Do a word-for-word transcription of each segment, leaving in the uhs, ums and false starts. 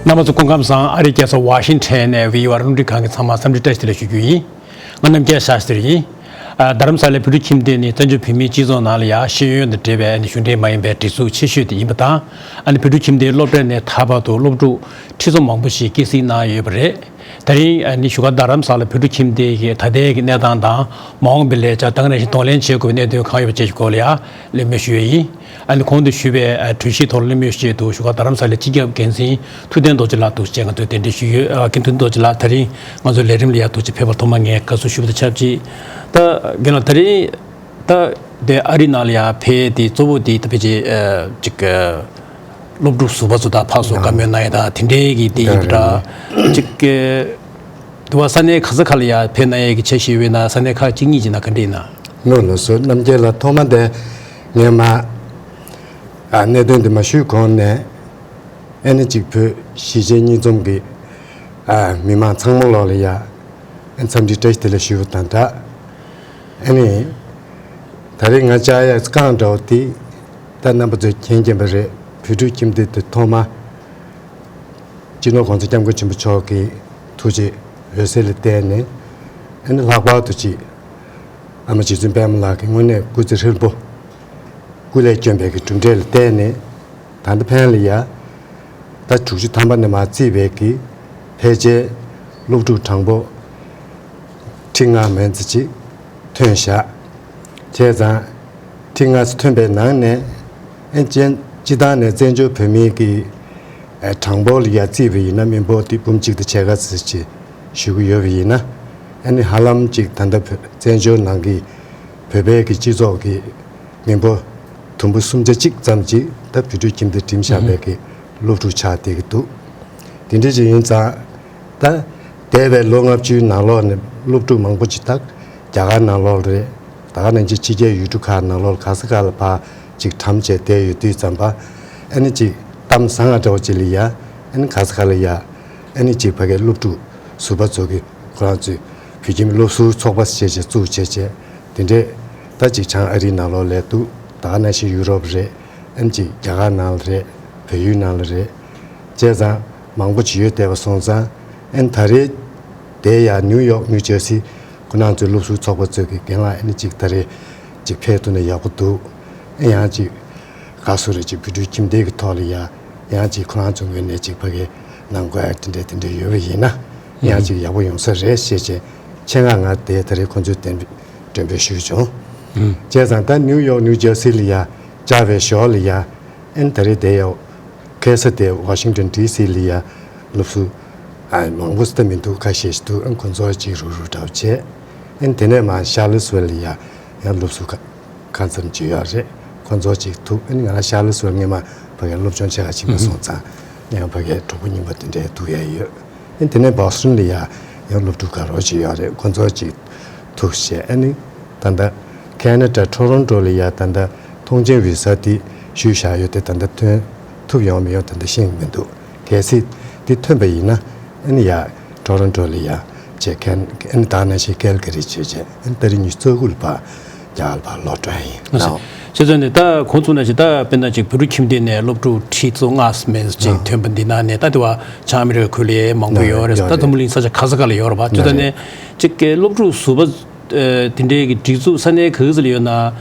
རྣམ་པ་ཚོ་སྐུ་ཁམས་བཟང་། ཨ་རིའི་རྒྱལ་ས་ཝ་ཤིང་ཊོན་ནས་བྷི་ཨོ་ཨེ་རླུང་འཕྲིན་ཁང་གི་ཚང་མ་འཚམས་འདྲི་བཀྲ་ཤིས་བདེ་ལེགས་ཞུ་རྒྱུ་ཡིན། ང་རྣམ་རྒྱལ་ཤཱ་སྟྲི་ཡིན། ཨ། རྡ་རམ་ས་ལའི་བོད་ཕྲུག་ཁྱིམ་སྡེ་ནི་བཙན་བྱོལ་བོད་མིའི་སྤྱི་ཚོགས་ནང་ལ་ཡང་ཤེས་ཡོན་དང་འབྲེལ་བའི་ཨ་ནི་གཞུང་འབྲེལ་མ་ཡིན་པའི་སྒྲིག་འཛུགས་ཆེ་ཤོས་དེ་ཡིན་པ་དང་། ཨ་ནི་བོད་ཕྲུག་ཁྱིམ་སྡེའི་སློབ་གྲྭ་ནས་ད་བར་དུ་སློབ་ཕྲུག་ཁྲི་ཚོ་མང་པོ་ཞིག་སྐྱེད་སྲིང་གནང་ཡོད་པ་རེད། དེ་རིང་ཨ་ནི་བཞུགས་སྒར་རྡ་རམ་ས་ལ་བོད་ཕྲུག་ཁྱིམ་སྡེ་གི་ད་ལྟའི་གི་གནས་སྟངས་དང་། མ་འོངས་པའི་ལས་འཆར། ད་ག་ནང་བཞིན་གདོང་ལེན་བྱེད་དགོས་པའི་གནད་དོན་གང་ཡོད་པ་བཅས་ཀྱི་སྐོར་ལ་ཡང་གླེང་མོལ་ཞུ་ཡས་ཡིན། ཨ་ནི་གོང་དུ་ཞུས་པའི་ཨ་གྲོས་གཞིའི་ཐོག་ལ་གླེང་མོལ་བྱེད་དུ་བཞུགས་སྒར་རྡ་རམ་ས་ལའི་སྤྱི་ཁྱབ་འགན་འཛིན་ཐུབ་བསྟན་རྡོ་རྗེ་ལགས་འདུག་སེ་བཅས་ང་ཚོས་གདན་འདྲེན་ཞུས་ཡོད། ཨ། རྒན་ཐུབ་བསྟན་རྡོ་རྗེ་ལགས་ད་རིང་ང་ཚོའི་ལས་རིམ་ལ་ཡང་འདུག་སེ་ཕེབས་པར་ཐོག་མར་ངས་དགའ་བསུ་ཞུ་བ་དང་ཆབས་ཅིག་ད་རྒན་ལགས་ད་རིང་ད་དེ་ཨ་རི་ནང་ལ་ཡང་ཕེབས་ཏེ་གཙོ་བོ་དེ་ད་ཕལ་ཆེར་ཨ་ཅིག་ཨ་སློབ་ཕྲུག་ཟུར་པ་ཚོ་དང་ཕར་ཚུར་བཀའ་མོལ་གནང་ཡས་དང་དེ་འདྲའི་གི་དེ་ཡིན་པ་འདྲ། ཅིག་ཨ་དུ་བ་ས་གནས་ག་ས་ག་ལ་ཡང་ཕེབས་གནང་ཡས་ཀྱི་འཆར་གཞི་ཡོད་ན། ས་གནས་ཁག་གཅིག་གཉིས་ཀྱི་ནང་ག་འདྲ་ཡིན་ན། ལགས་ལགས་སོ། རྣམ་རྒྱལ་ལགས་ཐོག་མ་དེ་ངས་མ་ཨ་གནད་དོན་འདི་མ་ཞུས་གོང་ནས་ཨ་ནི་ཅིག་བོད་གཞིས་བྱེས་གཉིས་འཛོམས་ཀྱི་ཨ་མི་མང་ཚང་མ་ལོག་ལ་ཡ་ཨ་འཚམས་འདྲི་བཀྲ་ཤིས་བདེ་ལེགས་ཞུ་བ་དང་སྦྲགས། ཨ་ནི་ད་རེས་ང་བཅར་ཡ་རྐང་འདྲ་བོ་དེ་ད་རྣམ་པ་ཚོས་མཁྱེན་མཁྱེན་པ་རེད། བོད་ཕྲུག་ཁྱིམ་སྡེ་དེ་ཐོག་མ་སྤྱི་ནོར་༸གོང་ས་༸སྐྱབས་མགོན་ཆེན་པོ་མཆོག་གི་ཐུགས་རྗེ་འོད་ཟེར་ལ་བརྟེན་ནས་ཨ་ནི་ལྷག་པར་དུ་ཅིག་ཨ་མ་རྗེ་བཙུན་པད་མ་ལགས་ཀྱི་དངོས་གནས་སྐུ་ཚེ་ཧྲིལ་པོ་སྐུ་ལས་བསྐྱོན་པའི་གི་གྲུབ་འབྲས་ལ་བརྟེན་ནས་ད་ལྟ་ཕན་ལ་ཡ་ད་དྲུག་ཅུ་ཐམ་པ་ནས་མར་བརྩིས་པའི་གི་ཕལ་ཆེར་སློབ་ཕྲུག་གྲངས་འབོར་ཁྲི་ལྔ་མན་ཙམ་ཅིག་ཐོན་བཞག་བྱས་ཙང་ཁྲི་ལྔ་ཙམ་ཐོན་པའི་ནང་ནས་ཨ་ཅན་སྤྱི་བཏང་ནས་བཙན་བྱོལ་བོད་མིའི་གི་ཨ་གྲངས་འབོར་ལ་ཡ་བརྩིས་པ་ཡིན་ན་མི་འབོར་དེ་འབུམ་གཅིག་དང་ཕྱེད་ཀ་ཙམ་ཅིག་ཞུ་གི་ཡོད་པ་ཡིན་ན། ཨ་ནི་ཧ་ལམ་ཅིག་ད་ལྟ་བོད་བཙན་བྱོལ་ནང་གི་བོད་པའི་གི་སྤྱི་ཚོགས་ཀྱི་མི་འབོར་དུམ་བུ་གསུམ་ཆ་གཅིག་ཙམ་ཅིག་ད་བོད་ཕྲུག་ཁྱིམ་སྡེ་འགྲིམ་བཞག་པའི་གི་སློབ་ཕྲུག་ཆགས་བསྡད་ཀྱི་འདུག་དེ་འདྲ་ཅིག་ཡིན་ཙང་ད་འདས་པའི་ལོ་ལྔ་བཅུའི་ནང་ལོགས་ནས་སློབ་ཕྲུག་མང་པོ་ཅིག་ད་རྒྱ་གར་ནང་ལོགས་རེད། ད་ག་ནང་བཞིན་ཕྱི་རྒྱལ་ཡུལ་གྲུ་ཁག་ནང་ལོགས་ག་ས་ག་ལ་ཕར་ཅིག་གྲམ་བྱས་བསྡད་ཡོད་དུས་ཙམ་པ་ཨ་ནི་ཅིག་གཏམ་བཟང་ང་འདྲ་བོ་ཅིག་ལ་ཡ་ཨ་ནི་ག་ས་ག་ལ་ཡ་ཨ་ནི་ཅིག་ཕ་གའི་སློབ་ཕྲུག་ཟུར་པ་ཚོ་གི་ཁོ་རང་ཚོའི་བོད་ཁྱིམ་སློབ་ཟུར་ཚོགས་པ་ཞེས་བྱས་བཙུགས་བྱས་བྱས་དེ་འདྲས་ད་ཅིག་བྱང་ཨ་རིའི་ནང་ལོགས་ལ་འདུག་ད་ག་ནང་བཞིན་ཡུ་རོབ་རེད། ཨ་ནི་ཅིག་རྒྱ་གར་ནང་ལ་རེད། བལ་ཡུལ་ནང་ལ་རེད། བྱས་ཙང་མང་པོ་ཅིག་ཡོད་བསྡད་པ་སོང་ཙང་ཨ་ནི་ད་རེས་དེ་ཡང་ནིའུ་ཡོག་ནིའུ་ཇར་སི་ཁོ་རང་ཚོའི་སློབ་ཟུར་ཚོགས་པ་ཚོས་ཀྱི་རྒན་ལགས་ཨ་ནི་ཅིག་ད་རེས་ཅིག་ཕེབས་ཐུབ་ན་ཡག་པོ་འདུག་ཨ་ཡང་ཅིག་ག་སུ་རེད་ཅིག་བོད་ཕྲུག་ཁྱིམ་སྡེ་གི་ཐོག་ལ་ཡ་ཡང་ཅིག་ཁོ་རང་ཚོའི་ངོས་ནས་ཅིག་ཕ་གི་གནང་དགོས་ཡ་དེ་འདྲས་དེ་འདྲས་ཡོད་པ་ཡིན་ན་ཡང་ཅིག་ཡག་པོ་ཡོང་ས་རེད་ཞེས་བྱས་ཆེད་མངགས་ང་དེ་ད་རེས་ཁོ་ཚོའི་གདན་འདྲེན་འབོད་ཞུས་བྱུང་། བྱས་ཙང་ད་ནིའུ་ཡོག་ནིའུ་ཇར་སི་ལ་ཡ་བཅར་བའི་ཞོར་ལ་ཡ་ཨ་ནི་ད་རེས་དེ་ཡ་ཁ་སང་དེ་ཝ་ཤིང་ཊོན་ཌི་སི་ལ་ཡ་སློབ་ཟུར་ཨ་མང་པོ་ཙམ་མི་འདུག་ཁ་ཤས་ཤིག་འདུག་ཨ་ཁོ་ཚོ་ཅིག་རུག་རུག་འདྲ་བོ་བྱས། ཨ་དེ་ནས་མར་ཤར་ལི་སི་ཝེལ་ལ་ཡ་ཡང་སློབ་ཟུར་ཁ་ཁ་ཙམ་ཅིག་ཡོད་རེད། ཁོ་ཚོ་ཅིག་ཐུག་ཨ་ང་རང་ཤར་ལི་སི་ཝེལ་སྔོན་མ་ཕ་གིར་སློབ་སྦྱོང་བྱེད་ག་ཕྱིན་པ་སོང་ཙང་ཡང་ཕ་གིར་གྲོགས་པོ་རྙིང་པ་དེ་འདྲས་ཐུག་ཡ་ཡོད། ཨ་དེ་ནས་བྷོ་སི་ཊོན་ལ་ཡ་ཡང་སློབ་ཕྲུག་ག་རོ་ཅིག་ཡོད་རེད། ཁོ་ཚོ་ཅིག་ཐུག་བྱས་ཨ་ནི་ད་ལྟ་ཁེ་ན་ཌ་ཊོ་རོན་ཊོ་ལ་ཡ་ད་ལྟ་ཐོངས་མཆན་བི་ཟ་དེ་ཞུས་བཞག་ཡོད་དེ་ད་ལྟ་ཐོན་ཐུབ་ཡོང་མི་ཡོང་ད་ལྟ་ཤེས་མི་འདུག་གལ་སྲིད་དེ་ཐོན་པ་ཡིན་ན་ཨ་ནི་ཡ་ཊོ་རོན་ཊོ་ལ་ཡ་བྱས་ཁན་ཨ་ནི་ད་ནང་བཞིན་ཀལ་ག་རི་བྱས་བྱས་ཨ་ནི་ཏ་རིག་ཉི་ཤུ་རྩ་དགུ་ལ་ཕར་རྒྱ་གར་ལ་ཕར་ལོག་འགྲོ་ཡ་ཡིན་ནའོ། བྱས་ཙང་ནས་ད་ཁོང་ཚོ་ནང་བཞིན་ད་དཔེར་ན་ཅིག་བོད་ཕྲུག་ཁྱིམ་སྡེ་ནས་སློབ་ཕྲུག་ཁྲི་ཚོ་ལྔ་མན་ཙམ་ཅིག་ཐོན་པ་འདི་ནང་ནས་ད་དེ་བ་བྱང་ཨ་མི་རི་ཀ་ཁུལ་ལ་མང་པོ་ཡོད་རེད། ད་འཛམ་བུ་གླིང་ས་ཆ་ག་ས་ག་ལ་ཡོད་རེད་པ། བྱས་ཙང་ནས་ཅིག་སློབ་ཕྲུག་ཟུར་པ་དེ་འདྲའི་གི་སྒྲིག་འཛུགས་ས་གནས་ག་ས་ལ་ཡོད་ན་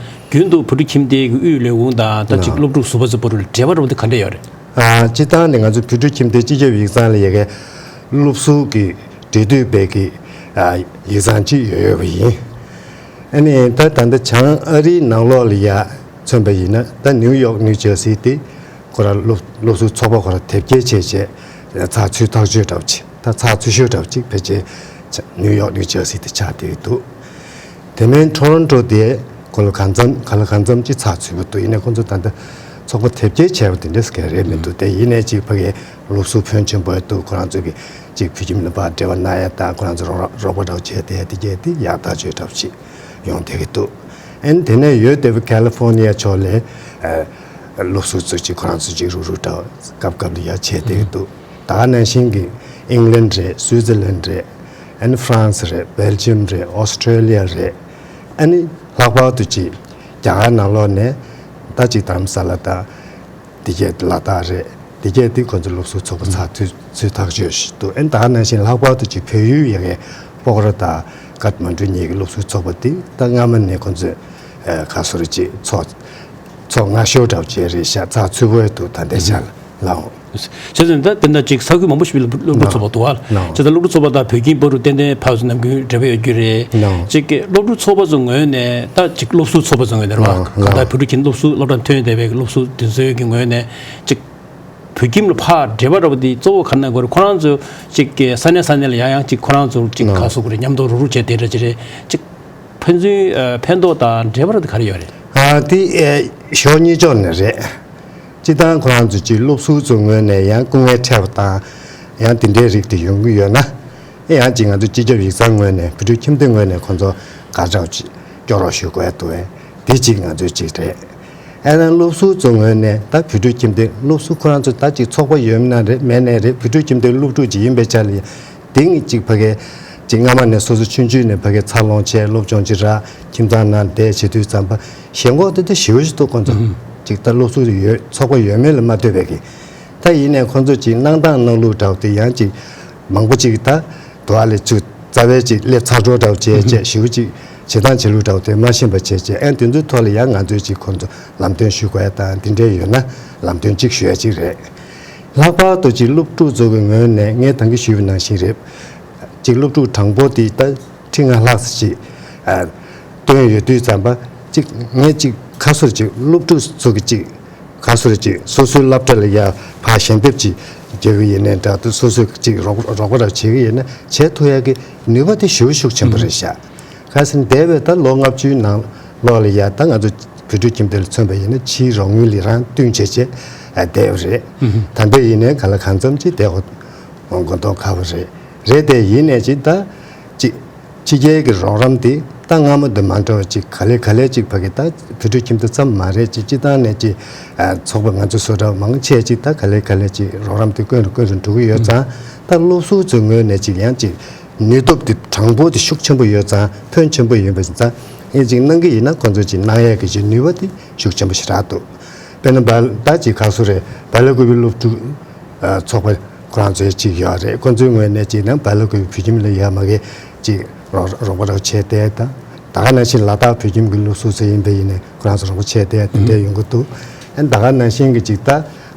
རྒྱུན་དུ་བོད་ཕྲུག་ཁྱིམ་སྡེའི་གི་དབུས་ལས་ཁུངས་དང་ད་ཅིག་སློབ་ཕྲུག་ཟུར་པ་ཚོའི་བར་ལ་འབྲེལ་བ་འདྲ་བོ་དེ་ག་འདྲ་ཡོད་རེད། ཨ་སྤྱིར་བཏང་ནས་ང་ཚོ་བོད་ཕྲུག་ཁྱིམ་སྡེ་སྤྱི་ཁྱབ་ཡིག་ཚང་ལ་ཡ་གི་སློབ་ཟུར་གྱི་འབྲེལ་མཐུད་པའི་གི་ཨ་ཡིག་ཚང་གཅིག་ཡོད་ཡོད་པ་ཡིན། ཨ་ནི་ད་ད་ལྟ་བྱང་ཨ་རིའི་ནང་ལོགས་ལ་ཡ་མཚོན་པ་ཡིན་ན་ད་ནིའུ་ཡོག་ནིའུ་ཇར་སི་དེ་ཁོ་རང་སློབ་སློབ་ཟུར་ཚོགས་པ་ཁོ་རང་དེབ་སྐྱེལ་བྱས་བྱས་ཚགས་ཚུད་ཐག་ཆོད་འདྲ་བོ་ཅིག་ད་ཚགས་ཚུད་ཤོས་འདྲ་བོ་ཅིག་ཕལ་ཆེར་ནིའུ་ཡོག་ནིའུ་ཇར་སི་དེ་ཆགས་བསྡད་ཀྱི་འདུག་དེ་མིན་ཊོ་རོན་ཊོ་དེ་ཁོ་ལ་གང་འཚམ་ག་ལ་གང་འཚམ་ཅིག་ཚགས་ཚུད་པོ་འདུག་ཡིན་ནའི་ཁོ་ཚོ་ད་ལྟ་ཚོགས་པ་དེབ་སྐྱེལ་བྱས་པ་དེ་འདྲ་ཟེར་མཁན་རེད་མི་འདུག་དེ་ཡིན་ནའི་ཅིག་ཕ་གིའི་སློབ་ཟུར་ཕོན་ཆེན་པོ་འདུག་ཁོ་རང་ཚོ་གི་ཅིག་བོད་ཁྱིམ་ལ་ཕར་འབྲེལ་བ་གནང་ཡ་དང་ཁོ་རང་ཚོ་རོགས་རོགས་པ་འདྲ་བོ་བྱས་བསྡད་ཡ་དེ་གས་དེ་ཡག་ཐག་ཆོད་འདྲ་བོ་ཞིག་ཡོང་བསྡད་ཀྱི་འདུག་ཨན་དེ་ནས་ཡོད་བསྡད་པའི་ཁ་ལི་ཧྥོར་ནི་ཡ་ཕྱོགས་ལ་ཨ་སློབ་ཟུར་ཚོ་ཅིག་ཁོ་རང་ཚོ་ཅིག་རུག་རུག་འདྲ་བོ་སྐབས་སྐབས་ལ་ཡ་བྱས་བསྡད་ཀྱི་འདུག་ད་ག་ནང་བཞིན་གྱི་ཨིང་ལན་རེད། སུའི་ཙི་ལན་རེད། ཨན་ཧྥ་རན་སི་རེད། སྦེལ་ཇམ་རེད། ཨོ་སི་ཁྲེ་ལི་ཡ་རེད། ཨ་ནི་ལྷག་པར་དུ་ཅིག་རྒྱ་གར་ནང་ལོགས་ནས་ད་ཅིག་དྷ་རམ་ས་ལ་དང་དེ་གས་ལ་དྭགས་རེད། དེ་གས་དེ་ཁོང་ཚོ་སློབ་ཟུར་ཚོགས་པ་ཚགས་ཚུད་ཚུད་ཐག་ཆོད་ཞིག་འདུག་ཨན་ད་ག་ནང་བཞིན་ལྷག་པར་དུ་ཅིག་བལ་ཡུལ་ཡ་གའི་སྤོག་ར་དང་ཀཏ་མན་ཌུ་གཉིས་ཀྱི་སློབ་ཟུར་ཚོགས་པ་དེ་ད་སྔ་མ་ནས་ཁོང་ཚོས་ཨ་ཁ་སོ་རེ་ཅིག་ཚོགས་ཚོགས་སྔ་ཤོས་འདྲ་བོ་བྱས་རེད་ཤག་ཚགས་ཚུད་པོ་འདུག་ད་ལྟའི་ཆ་ལ་ལའོ། བྱས་ཙང་ད་དེ་འདྲ་ཅིག་ས་ཁུལ་མང་པོ་ཞིག་ལ་སློབ་ཕྲུག་ཚོགས་པ་འདུག་ཨ། ལའོ། བྱས་ཙང་སློབ་ཕྲུག་ཚོགས་པ་དང་བོད་ཁྱིམ་བར་དུ་ཏན་ཏན་ཕར་ཚུར་ནམ་རྒྱུན་འབྲེལ་བ་ཡོད་རྒྱུ་རེད། ལའོ། ཅིག་གི་སློབ་ཕྲུག་ཚོགས་པ་ཚོའི་ངོས་ནས་ད་ཅིག་སློབ་ཟུར་ཚོགས་པ་ཚོའི་ངོས་ནས་རེད་བ། ལའོ། གང་ལྟར་བོད་ཕྲུག་ཁྱིམ་སློབ་ཟུར་སློབ་གྲྭ་ཐོན་བསྡད་པའི་སློབ་ཟུར་དེ་ཚོའི་གི་ངོས་ནས་ཅིག་བོད་ཁྱིམ་ལ་ཕར་འབྲེལ་བ་འདྲ་པོ་དེ་གཙོ་བོ་ག་རེ་གནང་དགོས་རེད། ཁོ་རང་ཚོ་ཅིག་གི་ས་གནས་ས་གནས་ལ་ཡང་ཡང་ཅིག་ཁོ་རང་ཚོ་ཅིག་ལའོ། ག་སོ་དགོས་རེད། མཉམ་དུ་རུག་རུག་བྱས་དེ་འདྲ་ཅིག་རེད། ཅིག་ཕན་ཚུན་ཨ་ཕན་ཐོགས་དང་འབྲེལ་བ་ར་དེ་ག་རེ་ཡོད་རེད། ཨ་དེ་ཨེ་ཕྱོགས་གཉིས་ཕྱོགས་ནས་རེད། སྤྱིར་བཏང་ཁོ་རང་ཚོ་ཅིག་སློབ་ཟུར་ཚོའི་ངོས་ནས་ཡང་སྐུ་ངལ་འཕྲད་པ་དང་ཡང་དེ་འདྲའི་རིགས་དེ་ཡོང་གི་ཡོད་ན། ཨེ་ཡང་ཅིག་ང་ཚོ་སྤྱི་ཁྱབ་ཡིག་ཚང་ངོས་ནས་བོད་ཕྲུག་ཁྱིམ་སྡེ་ངོས་ནས་ཁོ་ཚོ་ག་འདྲ་ཅིག་སྐྱོ་རོགས་ཞུ་དགོས་འདུག་བས་དེ་ཅིག་ང་ཚོའི་ཅིག་རེད། ཨེ་ན་སློབ་ཟུར་ཚོའི་ངོས་ནས་ད་བོད་ཕྲུག་ཁྱིམ་སྡེ་སློབ་ཟུར་ཁོ་རང་ཚོ་ད་ཅིག་ཚོགས་པ་ཡོད་ན་རེད་མེད་ནའི་རེད། བོད་ཕྲུག་ཁྱིམ་སྡེའི་སློབ་ཕྲུག་ཅིག་ཡིན་པའི་ཆ་ལ་དེང་གཅིག་ཕ་གི་ཅིག་སྔ་མ་ནས་སོ་སོ་ཆུང་ཆུང་ནས་ཕ་གི་འཚར་ལོངས་བྱས་སློབ་སྦྱོང་ཅིག་རག་ཁྱིམ་ཚང་ནང་བསྡད་བྱེད་དུས་ཙམ་པ་ཞེན་ཁོག་དེ་དེ་ཞེ་པོ་ཞིག་འདུག་ཁོང་ཚོ་ཅིག་ད་སློབ་ཟུར་ཡོད་ཚོགས་པ་ཡོད་མེད་ལ་མ་ལྟོས་པའི་གི་ད་ཡིན་ནའི་ཁོང་ཚོ་ཅིག་གནང་སྟངས་གནང་ལུགས་འདྲ་བོ་དེ་ཡང་ཅིག་མང་པོ་ཅིག་ད་དུ་ཨ་ལེ་ཚུ་རྩ་བའི་ཅིག་སླེབས་ཚར་འགྲོ་འདྲ་བོ་བྱས་བྱས་ཞེ་པོ་ཅིག་བྱེད་སྟངས་བྱེད་ལུགས་འདྲ་བོ་དེ་མ་ཤེས་པ་བྱས་བྱས་ཨན་དེ་ཚོའི་ཐོག་ལ་ཡང་ང་ཚོས་ཅིག་ཁོང་ཚོ་ལམ་སྟོན་ཞུ་དགོས་ཡ་དང་དེ་འདྲའི་ཡོད་ན་ལམ་སྟོན་ཅིག་ཞུ་ཡ་ཅིག་རེད། ལྷག་པར་དུ་ཅིག་སློབ་ཕྲུག་ཚོ་གི་ངོས་ནས་ངས་ད་གིན་ཞུས་པ་ནང་བཞིན་རེད། ཅིག་སློབ་ཕྲུག་གྲངས་འབོར་དེ་ད་ཁྲི་ལྔ་ལྷག་ཙམ་ཅིག་ཨ་བཏོན་ཡོད་དུས་ཙམ་པ་ཅིག་ངས་ཅིག་ཁ་སོར་ཅིག་སློབ་ཕྲུག་ཚོ་གི་ཅིག་ཁ་སོར་ཅིག་སོ་སོའི་སློབ་གྲྭ་ལ་ཡ་ཕར་ཞལ་འདེབས་ཅིག་རྒྱག་གི་ཡིན་ནའི་འདྲ་འདུག་སོ་སོས་ཅིག་རོགས་རོགས་པ་ར་བྱེད་གི་ཡིན་ན་བྱེད་ཐུབ་ཡ་གི་ནུས་པ་དེ་ཞེ་པོ་ཤུགས་ཆེན་པོ་རེད་ཤག་ཁ་སང་འདས་པའི་ད་ལོ་ལྔ་བཅུའི་ནང་ལོགས་ལ་ཡ་ད་ང་ཚོ་བོད་ཕྲུག་ཁྱིམ་སྡེ་ལ་མཚོན་པ་ཡིན་ན་ཕྱིའི་རོགས་དངུལ་ལས་རང་བསྟུན་བྱས་བྱས་བསྡད་ཡོད་རེད། ད་ལྟ་ཡིན་ནའི་ག་ལ་གང་འཚམ་ཅིག་བསྡད་ཡོད་མགོ་འདོགས་ཁ་པོ་རེད། རེད་དེ་ཡིན་ནའི་ཅིག་ད་ཅིག་ཕྱི་རྒྱལ་གྱི་རོགས་རམ་དེ་ད་སྔ་མོ་དང་མ་འདྲ་བ་ཅིག་ག་ལེ་ག་ལེ་ཅིག་ཕ་གི་ད་བོད་ཕྲུག་ཁྱིམ་སྡེ་ཙམ་མ་རེད། ཅིག་སྤྱིར་བཏང་ནས་ཅིག་ཚོགས་པ་ང་ཚོ་བཟོ་འདྲ་མང་ཆེ་ཅིག་ད་ག་ལེ་ག་ལེ་ཅིག་རོགས་རམ་དེ་དཀོན་རུ་དཀོན་རུ་འགྲོ་གི་ཡོད་ཙང་ད་སློབ་ཟུར་ཚོའི་ངོས་ནས་ཅིག་ཡང་ཅིག་ནུས་སྟོབས་དེ་གྲངས་འབོར་དེ་ཤུགས་ཆེན་པོ་ཡོད་ཙང་ཕོན་ཆེན་པོ་ཡིན་པ་ཙང་ཨེ་ཅིག་གནང་གི་ཡིན་ན་ཁོང་ཚོ་ཅིག་གནང་ཡས་ཀྱི་ཅིག་ནུས་པ་དེ་ཤུགས་ཆེན་པོ་ཞེ་དྲག་འདུག་དཔེར་ན་བལ་ད་ཅིག་ཁ་སོ་རེད། བལ་ཀུ་པའི་སློབ་ཕྲུག་ཚོགས་པ་ཁོ་རང་ཚོའི་ཅིག་ཡོད་རེད། ཁོ་ཚོའི་ངོས་ནས་ཅིག་ནང་བལ་ཀུ་པའི་བོད་ཁྱིམ་ལ་ཡོད་མ་གི་ཅིག་རོགས་རོགས་པ་རོགས་བྱས་ཏེ་ད་ད་ག་ནང་བཞིན་ལ་དྭགས་བོད་ཁྱིམ་གྱི་སློབ་ཟུར་ཚོ་ཡིན་པ་ཡིན་ནའི་ཁོ་རང་ཚོ་རོགས་པ་བྱས་ཏེ་དེ་འདྲའི་ཡོང་གི་འདུག་ཨ་ད་ག་ནང་བཞིན་གྱི་ཅིག་ད་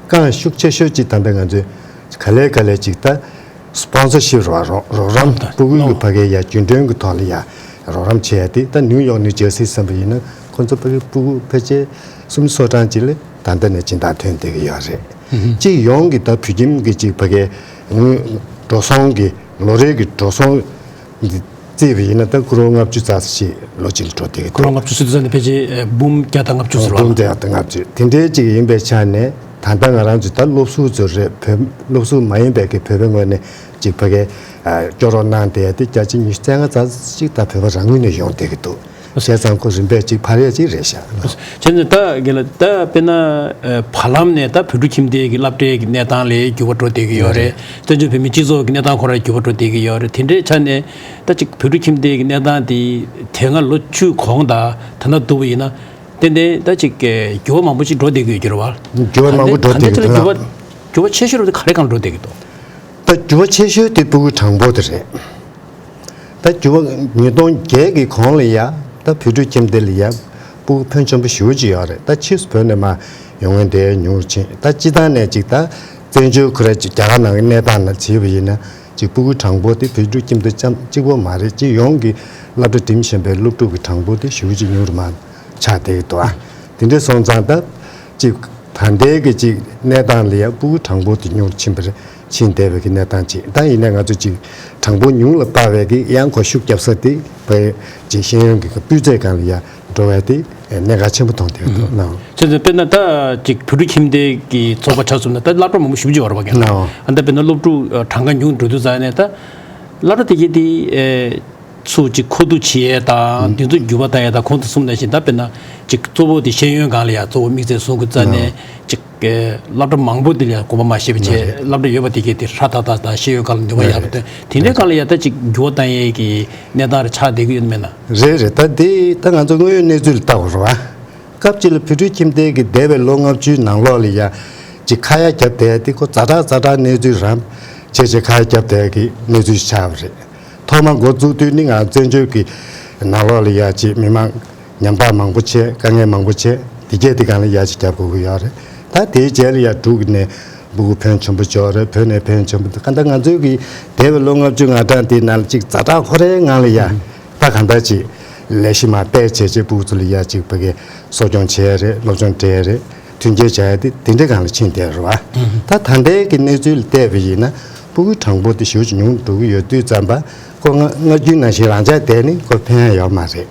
རྐང་ཤུགས་ཆེ་ཤོས་ཅིག་ད་ལྟ་ང་ཚོས་ག་ལེ་ག་ལེ་ཅིག་ད་སི་པོན་སར་ཤིབ་རོགས་རོགས་རོགས་རམ་ཕྲུ་གུ་གི་ཕ་གའི་ཡ་རྒྱུན་གྲོན་གྱི་ཐོག་ལ་ཡ་རོགས་རམ་བྱས་ཏེ་ད་ནིའུ་ཡོག་ནིའུ་ཇར་སི་བསམ་པ་ཡིན་ན་ཁོ་ཚོ་ཕ་གའི་ཕྲུ་གུ་ཕལ་ཆེར་སུམ་ཅུ་སོ་གྲངས་ཅིག་ལ་ད་ལྟ་ནས་སྦྱིན་བདག་ཐོན་བསྡད་ཀྱི་ཡོད་རེད། སྤྱི་ཡོངས་ཀྱི་ད་བོད་ཁྱིམ་གྱི་ཅིག་ཕ་གའི་དངུལ་འགྲོ་སོང་གི་ལོ་རེ་གི་འགྲོ་སོང་འདི་བརྩིས་པ་ཡིན་ན་ད་ཀོ་རོར་ལྔ་བཅུ་ཙམ་ཞིག་ལོ་གཅིག་ལ་འགྲོ་བསྡད་ཀྱི་ཀོ་རོར་འདུག་ལྔ་བཅུ་ཟེར་དུས་ཙམ་ནས་ཕལ་ཆེར་འབུམ་བརྒྱ་དང་ལྔ་བཅུ་ཟེར་བ་འབུམ་ལ་བརྒྱ་དང་ལྔ་བཅུ་དེ་འདྲའི་ཅིག་ཡིན་པའི་ཆ་ནས་ད་ལྟ་ང་རང་ཚོ་ད་སློབ་ཟུར་ཚོ་རེད། བོད་སློབ་ཟུར་མ་ཡིན་པའི་གི་བོད་པའི་ངོས་ནས་ཅིག་ཕ་གའི་སྐྱོ་རོགས་གནང་བསྡད་དེ་བརྒྱ་ཆ་ཉི་ཤུ་རྩ་ལྔ་ཙམ་ཅིག་ད་བོད་པ་རང་ངོས་ནས་ཡོང་བསྡད་ཀྱི་འདུག་བྱས་ཙང་ཁོ་རིམ་པས་ཅིག་འཕར་ཡས་ཅིག་རེད་ཤག་བྱས་ཙང་ད་དགེ་ལགས་ད་དཔེར་ན་བར་ལམ་ནས་ད་བོད་ཕྲུག་ཁྱིམ་སྡེ་གི་སློབ་གྲྭའི་གི་གནས་སྟངས་ལ་འགྱུར་བ་འགྲོ་བསྡད་ཀྱི་ཡོད་རེད། བཙན་བྱོལ་བོད་མིའི་སྤྱི་ཚོགས་ཀྱི་གནས་སྟངས་ཁོ་རང་འགྱུར་བ་འགྲོ་བསྡད་ཀྱི་ཡོད་རེད། དེ་འདྲའི་ཆ་ནས་ད་ཅིག་བོད་ཕྲུག་ཁྱིམ་སྡེ་གི་གནས་སྟངས་དེ་དེ་སྔ་ལོ་བཅུ་གོང་དང་ད་ལྟ་བསྡུར་བ་ཡིན་ན་ཏན་ཏན་ད་ཅིག་འགྱུར་བ་མང་པོ་ཅིག་འགྲོ་བསྡད་ཀྱི་ཡོད་ཀྱི་རེད་བ། འགྱུར་བ་མང་པོ་འགྲོ་བསྡད་ཀྱི་འདུག་ལ། འགྱུར་བ་ཆེ་ཤོས་རུ་དེ་ག་རེ་གང་འགྲོ་བསྡད་ཀྱི་འདུག་ད་འགྱུར་བ་ཆེ་ཤོས་དེ་ཕྲུ་གུ་གྲངས་འབོར་དེ་རེད། ད་འགྱུར་བ་ཉིས་སྟོང་བརྒྱད་ཀྱི་གོང་ལ་ཡ་ད་བོད་ཕྲུག་ཁྱིམ་སྡེ་ལ་ཡ་ཕྲུ་གུ་ཕོན་ཆེན་པོ་ཞེ་པོ་ཅིག་ཡོད་རེད། ད་ཕྱིས་སུ་བོད་ནས་མར་ཡོང་མཁན་དེ་ཉུང་རུ་ཕྱིན། ད་སྤྱིར་བཏང་ནས་ཅིག་ད་བཙན་བྱོལ་ཁོ་ར་ཅིག་རྒྱ་གར་ནང་གི་གནས་སྟངས་ནང་བྱས་པ་ཡིན་ན་ཅིག་ཕྲུ་གུ་གྲངས་འབོར་དེ་བོད་ཕྲུག་ཁྱིམ་སྡེ་ཙམ་གཅིག་པོ་མ་རེད། སྤྱི་ཡོངས་ཀྱི་སློབ་གྲྭ་འགྲིམ་བཞིན་པའི་སློབ་ཕྲུག་གི་གྲངས་འབོར་དེ་ཞེ་པོ་ཅིག་ཉུང་རུ་མར་ཆགས་བསྡད་ཀྱི་འདུག་ཨ། དེ་འདྲ་སོང་ཙང་ད་ཅིག་ད་ལྟའི་གི་ཅིག་གནས་སྟངས་ལ་ཡ་ཕྲུ་གུ་གྲངས་འབོར་དེ་ཉུང་རུ་ཕྱིན་པ་རེད། ཕྱིན་བསྡད་པའི་གི་གནས་སྟངས་ཅིག་ད་ཡིན་ནའི་ང་ཚོ་ཅིག་གྲངས་འབོར་ཉུང་ལ་སྤར་བའི་གི་ཡང་ཁོ་ཤུགས་རྒྱབ་ས་དེ་བོད་ཀྱི་ཤེས་ཡོན་གྱི་སྤུས་ཚད་སྒང་ལ་ཡ་འགྲོ་བའི་དེ་གནད་འགག་ཆེན་པོ་མཐོང་བསྡད་ཡོད་འདུག་ནའང་། བྱས་ཙང་དཔེར་ན་ད་ཅིག་བོད་ཕྲུག་ཁྱིམ་སྡེ་གི་ཚོགས་པ་ཆ་བཞག་ན་ད་སློབ་གྲྭ་མང་པོ་ཞེ་པོ་ཅིག་ཡོད་རེད་པ། ནའང་། ཨ་ད་དཔེར་ན་སློབ་ཕྲུག་གྲངས་ཀ་ཉུང་འགྲོ་དུས་ཙང་ནས་ད་སློབ་གྲྭ་དེ་གའི་དེ་ཚུར་ཅིག་མཁོ་བསྡུ་བྱེད་ཡས་དང་དེ་ཚོ་འགྱུར་བ་གཏང་ཡས་དང་གོང་དུ་གསུངས་ནང་བཞིན་ད་དཔེར་ན་ཅིག་གཙོ་བོ་དེ་ཤེས་ཡོན་སྒང་ལ་ཡ་གཙོ་བོ་དམིགས་བསལ་བཟུང་དགོས་ཙང་ནས་ཅིག་སློབ་གྲྭ་མང་པོ་དེ་ལ་ཡ་དགོངས་པ་མ་བཞེས་པ་བྱས། སློབ་གྲྭ་ཡོད་པ་དེ་གའི་དེ་ཧྲ་ཐག་ཐག་དང་ཤེས་ཡོན་སྒང་ལ་ནུས་པ་ཡག་པོ་བཏོན། དེ་འདྲའི་སྒང་ལ་ཡ་ད་ཅིག་འགྱུར་བ་གཏང་ཡས་ཀྱི་གནས་སྟངས་རེ་ཆགས་བསྡད་ཀྱི་ཡོད་མེད་ན། རེད་རེད། ད་དེ་ད་ང་ཚོ་དངོས་ཡོད་གནས་ཚུལ་ལ་ལྟ་དགོས་རེད་བ། སྐབས་གཅིག་ལ་བོད་ཕྲུག་ཁྱིམ་སྡེ་གི་འདས་པའི་ལོ་ལྔ་བཅུའི་ནང་ལོགས་ལ་ཡ་ ཅིག་ཁ་ཡ་བརྒྱབ་བསྡད་དེ་ཁོ་ཛ་དྲག་ཛ་དྲག་གནས་ཚུལ་རང་བྱས་བྱས་ཁ་ཡ་བརྒྱབ་བསྡད་ཀྱི་གནས་ཚུལ་ཞིག་ཆགས་པ་རེད། ཐོག་མ་འགོ་བཙུགས་དུས་ནི་ང་བཙན་བྱོལ་གྱི་ནང་ལོགས་ལ་ཡ་ཅིག་མི་མང་ཉམ་ཐག་མང་པོ་བྱས། དཀའ་ངལ་མང་པོ་བྱས། དེ་གས་དེ་གང་ལ་ཡ་ཅིག་རྒྱབ་དགོས་ཀྱི་ཡོད་རེད། ད་དེའི་རྗེས་ལ་ཡ་འབྲུག་ནས་སྤུ་གུ་ཕོན་ཆེན་པོ་འབྱོར་རེད། བོད་ནས་ཕོན་ཆེན་པོ་འདུག་ག་ད་ང་ཚོའི་གི་འདས་པའི་ལོ་ལྔ་བཅུ་ང་གྲངས་དེའི་ནང་ལ་ཅིག་ཛ་དྲག་ཁོ་རའི་ངང་ལ་ཡ། ད་གང་ལྟར་ཅིག་ལས་གཞི་མར་སྤེལ་བྱས་བྱས་སྤུ་གུ་ཚོ་ལ་ཡ་ཅིག་ཕ་གི་གསོ་སྐྱོང་བྱས་རེད། སློབ་སྦྱོང་སྤྲད་རེད། མཐུན་རྐྱེན་སྦྱར་ཡ་དེ་དེ་འདྲའི་སྒང་ལ་ཕྱིན་བསྡད་རེད་བ། ད་ད་ལྟའི་གི་གནས་ཚུལ་ལ་བལྟས་པ་ཡིན་ན་སྤུ་གུའི་གྲངས་འབོར་དེ་ཞེ་པོ་ཅིག་ཉུང་འགྲོ་གི་ཡོད་དུས་ཙམ་པ་ཁོ་སྔ་སྔ་རྒྱུན་ནང་བཞིན་རང་འཇགས་བསྡད་ནས་ཁོ་ཕན་ཡ་ཡོད་མ་རེད།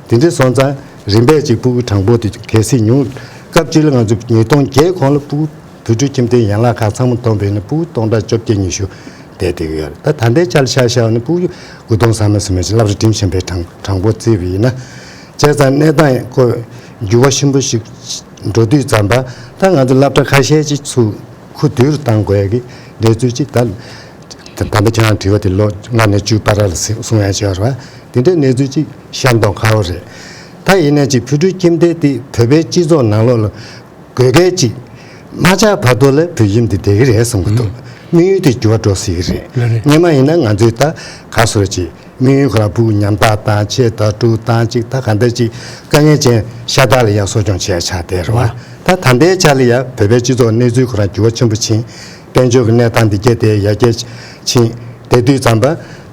དེ་འདྲ་སོང་ཙང་རིམ་པས་ཅིག་སྤུ་གུའི་གྲངས་འབོར་དེ་གལ་སྲིད་ཉུང་། སྐབས་གཅིག་ལ་ང་ཚོ་ཉིས་སྟོང་བརྒྱད་གོང་ལ་སྤུ་གུ་བོད་ཕྲུག་ཁྱིམ་སྡེའི་ཡན་ལག་ཁག་ཚང་མ་བསྡོམས་པ་ཡིན་ན་སྤུ་གུ་སྟོང་ཕྲག་བཅོ་བརྒྱད་ཉི་ཤུ་བསྡད་བསྡད་ཀྱི་ཡོད་རེད། ད་ད་ལྟའི་ཆ་ལ་ཆ་བཞག་ན་སྤུ་གུ་དགུ་སྟོང་ཟིན་མ་ཟིན་མ་ཞིག་སློབ་གྲྭ་འགྲིམ་བཞིན་པའི་གྲངས་གྲངས་འབོར་བརྩིས་པ་ཡིན་ན། བྱས་ཙང་གནས་སྟངས་ཁོ་འགྱུར་བ་ཆེན་པོ་ཞིག་འགྲོ་དུས་ཙམ་པ་ད་ང་ཚོ་སློབ་གྲྭ་ཁ་ཤས་ཅིག་ཚུར་ཁུ་བསྡུ་རུ་བཏང་དགོས་ཀྱི་གནས་ཚུལ་ཅིག་ད། ད་ལྟ་ཁྱེད་རང་དྲི་བ་དེ་ལོ་ལྔ་ནས་བཅུ་བར་ལ་གསུང་ཡ་བྱས་པ་རེད་བ། དེ་འདྲའི་གནས་ཚུལ་ཅིག་ཤར་མདོག་ཁ་པོ་རེད། ད་ཡིན་ནའི་ཅིག་བོད་ཕྲུག་ཁྱིམ་སྡེ་དེ་བོད་པའི་སྤྱི་ཚོགས་ནང་ལོགས་ལ་དགོས་གལ་ཅིག་མ་ཆགས་བར་དུ་ལ་བོད་ཁྱིམ་དེ་བསྡད་ཀྱི་རེད་བསམ་གྱི་འདུག་དམིགས་ཡུལ་དེ་འགྱུར་བ་འགྲོ་སྲིད་ཀྱི་རེད། ལགས་རེད། སྔོན་མ་ཡིན་ན་ང་ཚོས་ད་ག་སོ་ཅིག་དམིགས་ཡུལ་ཁོ་རང་སྤུ་གུ་ཉམ་ཐག་དང་ཆེ་དྲགས་དང་ཅིག་ད་ག་འདྲ་ཅིག་དཀའ་ངལ་ཅན་ཤ་སྟག་ལ་ཡང་གསོ་སྐྱོང་བྱས་ཆགས་བསྡད་རེད་བ། ད་ད་ལྟའི་ཆ་ལ་ཡང་བོད་པའི་སྤྱི་ཚོགས་གནས་ཚུལ་ཁོ་རང་འགྱུར་བ་ཆེན་པོ་ཕྱིན། དཔལ་འབྱོར་གྱི་གནས་སྟངས་འདི་གས་དེ་ཡར་རྒྱས་ཕྱིན་བསྡད་དུས་ཙམ་པ།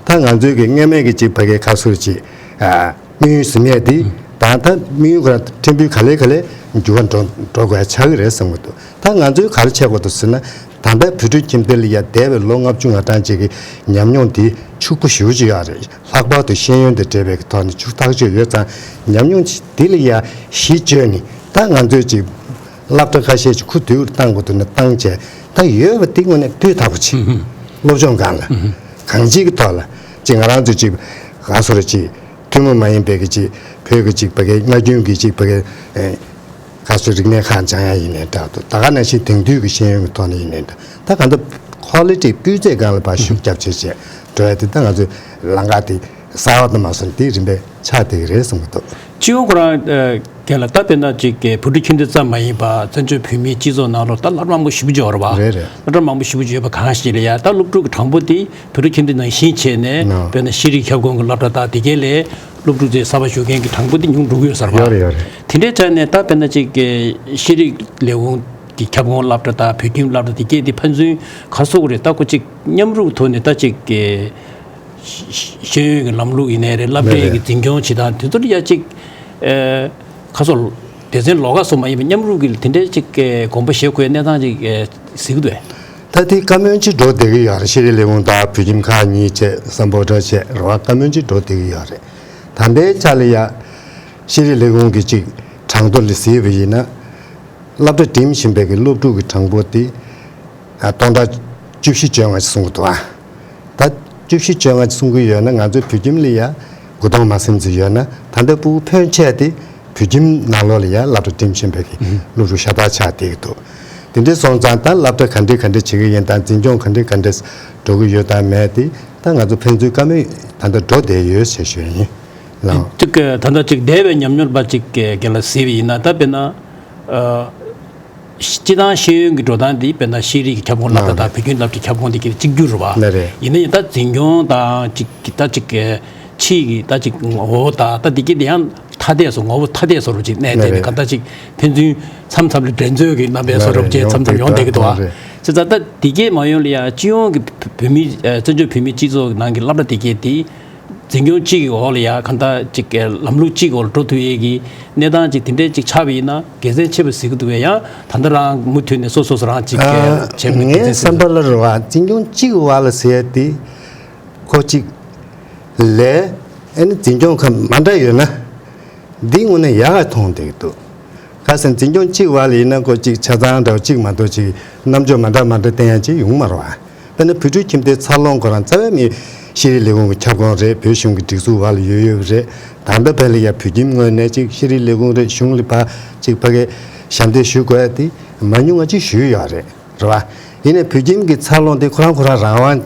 ད་ང་ཚོའི་གི་སྔོན་མའི་གི་ཅིག་ཕ་གའི་ཁ་ཟུར་ཅིག་ཨ་དམིགས་ཡུལ་ཟིན་ཡས་འདི་ད་ད་དམིགས་ཡུལ་ཁོ་རང་ཕྲན་བུ་ག་ལེ་ག་ལེ་འགྱུར་བ་འགྲོ་འགྲོ་དགོས་ཡ་ཆགས་ཀྱི་རེད་བསམ་གྱི་འདུག་ད་ང་ཚོས་ག་རེ་བྱེད་དགོས་འདུག་ཟེར་ན། ད་ལྟ་བོད་ཕྲུག་ཁྱིམ་སྡེ་ལ་ཡ་འདས་པའི་ལོ་ལྔ་བཅུ་ང་གྲངས་ཅིག་གི་ཉམས་མྱོང་འདི་ཕྱུག་པོ་ཞེ་པོ་ཅིག་ཡོད་རེད། ལྷག་པར་དུ་ཤེས་ཡོན་དང་འབྲེལ་བའི་ཐོག་ནས་ཕྱུག་ཐག་ཆོད་ཡོད་ཙང་ཉམས་མྱོང་འདི་ལ་ཡ་གཞི་བཅོལ་ནས་ད་ང་ཚོས་ཅིག་སློབ་གྲྭ་ཁ་ཤས་ཅིག་ཁུ་བསྡུ་བཏང་དགོས་འདུག་ན་བཏང་བྱས་ད་ཡོད་པ་འདི་དངོས་གནས་སྤུས་དག་པོ་ཅིག་སློབ་སྦྱོང་སྒང་ལ་གང་ཅིའི་ཐོག་ལ་ཅིག་ང་རང་ཚོ་ཅིག་ག་སོ་རེ་ཅིག་ཐུན་མོང་མ་ཡིན་པའི་གི་ཅིག་བོད་ཀྱི་ཅིག་ཕ་གའི་སྔ་རྒྱུན་གྱི་ཅིག་ཕ་གའི་ཁ་སོ་རིག་གནས་ཁག་སྦྱང་ཡ་ཡིན་ནའི་འདྲ་འདུག་ད་ག་ནང་བཞིན་དེང་དུས་ཀྱི་ཤེས་ཡོན་གྱི་ཐོག་ནས་ཡིན་ནའི་འདྲ་ད་གང་ལྟར་ཁོ་ལི་ཊི་སྤུས་ཚད་སྒང་ལ་ཕར་ཤུགས་རྒྱབ་བྱས་བྱས་འགྲོ་ཡ་དེ་ད་ང་ཚོའི་ལམ་ཁ་དེ་གསར་བ་དུ་མ་སོང་དེ་རིམ་པས་ཆགས་བསྡད་ཀྱི་རེད་བསམ་གྱི་འདུག་སྤྱི་ཡོངས་ཁོ་རང་རྒན་ལགས་ད་དཔེར་ན་ཅིག་བོད་ཕྲུག་ཁྱིམ་སྡེ་ཙམ་མ་ཡིན་པ་བཙན་བྱོལ་བོད་མིའི་སྤྱི་ཚོགས་ནང་ལོགས་ད་སློབ་གྲྭ་མང་པོ་ཞེ་པོ་ཅིག་ཡོད་རེད་བ། རེད་རེད། སློབ་གྲྭ་མང་པོ་ཞེ་པོ་ཅིག་ཡོད་པ་གང་ཞིག་ལ་ཡ་ད་སློབ་ཕྲུག་གི་གྲངས་འབོར་དེ་བོད་ཕྲུག་ཁྱིམ་སྡེ་ནང་བཞིན་བྱས་ནས་ནོ། དཔེར་ན་ཤེས་རིག་ཁྱབ་ཁོངས་ཀྱི་སློབ་གྲྭ་དང་དེ་གའི་ལས་སློབ་ཕྲུག་ཚོའི་གསར་པ་ཞུགས་མཁན་གྱི་གྲངས་འབོར་དེ་ཉུང་འགྲོ་གི་ཡོད་ས་རེད་བ། ཡོད་རེད་ཡོད་རེད། དེ་འདྲའི་ཆ་ནས་ད་དཔེར་ན་ཅིག་གི་ཤེས་རིག་ལས་ཁུངས་ཀྱི་ཁྱབ་ཁོངས་སློབ་གྲྭ་དང་བོད་ཁྱིམ་སློབ་གྲྭ་དེ་གས་དེ་ཕན་ཚུན་ག་སོགས་རེད་ད་ཁོ་ཅིག་མཉམ་རུབ་ཐོག་ནས་ད་ཅིག་གི་ཤེས་ཡོན་གྱི་ལམ་ལུགས་ཡིན་ནའི་རེད། སློབ་གྲྭའི་གི་འཛིན་སྐྱོང་བྱེད་སྟངས་དེ་ཚོ་ལ་ཡ་ཅིག་ཨེ་ཁ་སོ་སྡེ་ཚན་ལོགས་ཀ་སོགས་མ་ཡིན་པའི་མཉམ་རུབ་ཀྱི་དེ་འདྲའི་ཅིག་གི་དགོངས་པ་བཞེས་དགོས་གནས་སྟངས་ཅིག་གཟིགས་འདུག་ད་དེ་བཀའ་མོལ་ཅིག་འགྲོ་བསྡད་ཀྱི་ཡོད་རེད། ཤེས་རིག་ལས་ཁུངས་དང་བོད་ཁྱིམ་ཁག་གཉིས་བཅས་སམ་བྷོ་ཊ་བཅས་རེད་བ། བཀའ་མོལ་ཅིག་འགྲོ་བསྡད་ཀྱི་ཡོད་རེད། ད་ལྟའི་ཆ་ལ་ཡ་ཤེས་རིག་ལས་ཁུངས་ཀྱི་ཅིག་གྲངས་ཐོ་ལ་གཟིགས་པ་ཡིན་ན། སློབ་གྲྭ་འགྲིམ་བཞིན་པའི་གི་སློབ་ཕྲུག་གི་གྲངས་འབོར་དེ་ཨ་སྟོང་ཕྲག་བཅུ་བཞི་བཅོ་ལྔ་ཞིག་གསུང་གི་འདུག་ཨ། ད་བཅུ་བཞི་བཅོ་ལྔ་ཞིག་གསུང་གི་ཡོད་ན་ང་ཚོའི་བོད་ཁྱིམ་ལ་ཡ་དགུ་སྟོང་མ་ཟིན་ཙམ་ཡོད་ན་ད་ལྟ་སྤུ་གུ་ཕོན་ཆེ་དེ་བོད་ཁྱིམ་ནང་ལོགས་ལ་ཡ་སློབ་གྲྭ་འགྲིམ་བཞིན་པའི་གི་སློབ་ཕྲུག་ཤ་སྟག་ཆགས་བསྡད་ཀྱི་འདུག་དེ་འདྲ་སོང་ཙང་ད་སློབ་གྲྭ་ག་འདྲ་ག་འདྲ་བྱེད་ཀྱི་ཡིན་དང་འཛིན་སྐྱོང་ག་འདྲ་ག་འདྲ་འགྲོ་གི་ཡོད་དང་མེད་དེ་ད་ང་ཚོ་ཕན་ཚུན་བཀའ་མོལ་ད་ལྟ་འགྲོ་བསྡད་ཡོད་ཞེས་ཞུ་ཡ་ཡིན། ལགས། ཅིག་ད་ལྟ་ཅིག་འདས་པའི་ཉམས་མྱོང་པ་ཅིག་གི་ལ་གཟིགས་པ་ཡིན་ན་ད་དཔེར་ན། ཨ། སྤྱི་བཏང་ཤེས་ཡོན་གྱི་འགྲོ་སྟངས་འདི་དཔེར་ན་ཤེས་རིག་གི་ཁྱབ་ཁོངས་སློབ་གྲྭ་དང་བོད་ཁྱིམ་སློབ་གྲྭའི་ཁྱབ་ཁོངས་འདི་གཅིག་གྱུར་རེད་བ། ལགས་རེད། ཡིན་ན་ཡང་ད་འཛིན་སྐྱོང་དང་ཅིག་ད་ཅིག་ཕྱིའི་གི་ད་ཅིག་ངོ་བོ་དང་ད་འདི་གི་དེ་ཡང་ཐ་དད་སོ་ངོ་བོ་ཐ་དད་སོ་རུ་ཅིག་གནས་ཏེ་ནི་ག་ད་ཅིག་ཕན་ཚུན་མཚམས་མཚམས་ལ་འགྲན་རྩོད་ཀྱི་རྣམ་པའི་སོ་རུ་ཅིག་མཚམས་མཚམས་ཡོང་བསྡད་ཀྱི་འདུག་བ། བྱས་ཙང་ད་འདི་གས་མ་ཡོང་ལ་ཡང་སྤྱི་ཡོངས་ཀྱི་བོད་མི་བཙན་བྱོལ་བོད་མིའི་སྤྱི་ཚོགས་ནང་གི་སློབ་གྲྭ་འདི་གས་དེ། འཛིན་སྐྱོང་གཅིག་གི་འོག་ལ་ཡ་གང་ལྟར་གཅིག་གི་ལམ་ལུགས་གཅིག་འོག་ལ་འགྲོ་ཐུབ་ཡས་ཀྱི་གནས་སྟངས་གཅིག་དེ་འདྲའི་གཅིག་ཆགས་པ་ཡིན་ན་དགེ་མཚན་ཆེ་བ་གཟིགས་ཀྱི་འདུག་པས་ཡང་ད་ལྟ་རང་མུ་མཐུད་ནས་སོ་སོ་སོ་རང་གཅིག་གི་བྱས་པ་ནས་དགེ་མཚན་ངའི་བསམ་པ་ལ་རེད་བ། འཛིན་སྐྱོང་གཅིག་གི་འོག་ལ་ཟེར་ཏེ་ཁོ་གཅིག་ལས་ཨ་ནི་འཛིན་སྐྱོང་ཁག་མ་འདྲ་ཡོད་ན་འདི་དངོས་གནས་ཡག་ག་མཐོང་བསྡད་ཀྱི་འདུག་ཁ་སང་འཛིན་སྐྱོང་གཅིག་བར་ལ་ཡིན་ན་ཁོ་གཅིག་ཆ་ཚང་འདྲ་བོ་གཅིག་མ་གཏོགས་གཅིག་རྣམ་དཔྱོད་མ་འདྲ་མ་འདྲ་བསྟན་ཡ་གཅིག་ཡོང་མ་རེད་བ། དཔེར་ན་བོད་ཕྲུག་ཁྱིམ་སྡེའི་འཚར་ལོངས་ཁོ་རང་རྩ་བའི་མི་ཤེས་རིག་ལས་ཁུངས་ཀྱི་ཁྱབ་ཁོངས་རེད། བོད་གཞུང་གི་སྒྲིག་འཛུགས་བར་ལ་ཡོད་ཡོད་རེད། ད་ལྟ་བར་ལ་ཡ་བོད་ཁྱིམ་ངོས་ནས་གཅིག་ཤེས་རིག་ལས་ཁུངས་རེད། གཞུང་ལ་ཕར་གཅིག་ཕ་གི་ཞབས་འདེགས་ཞུ་དགོས་ཡ་དེ་མ་ཉུང་ང་གཅིག་ཞུས་ཡོད་རེད། རེད་བ། ཡིན་ནའི་བོད་ཁྱིམ་གྱི་འཚར་ལོངས་དེ་ཁོ་རང་ཁོ་རང་རང་དབང་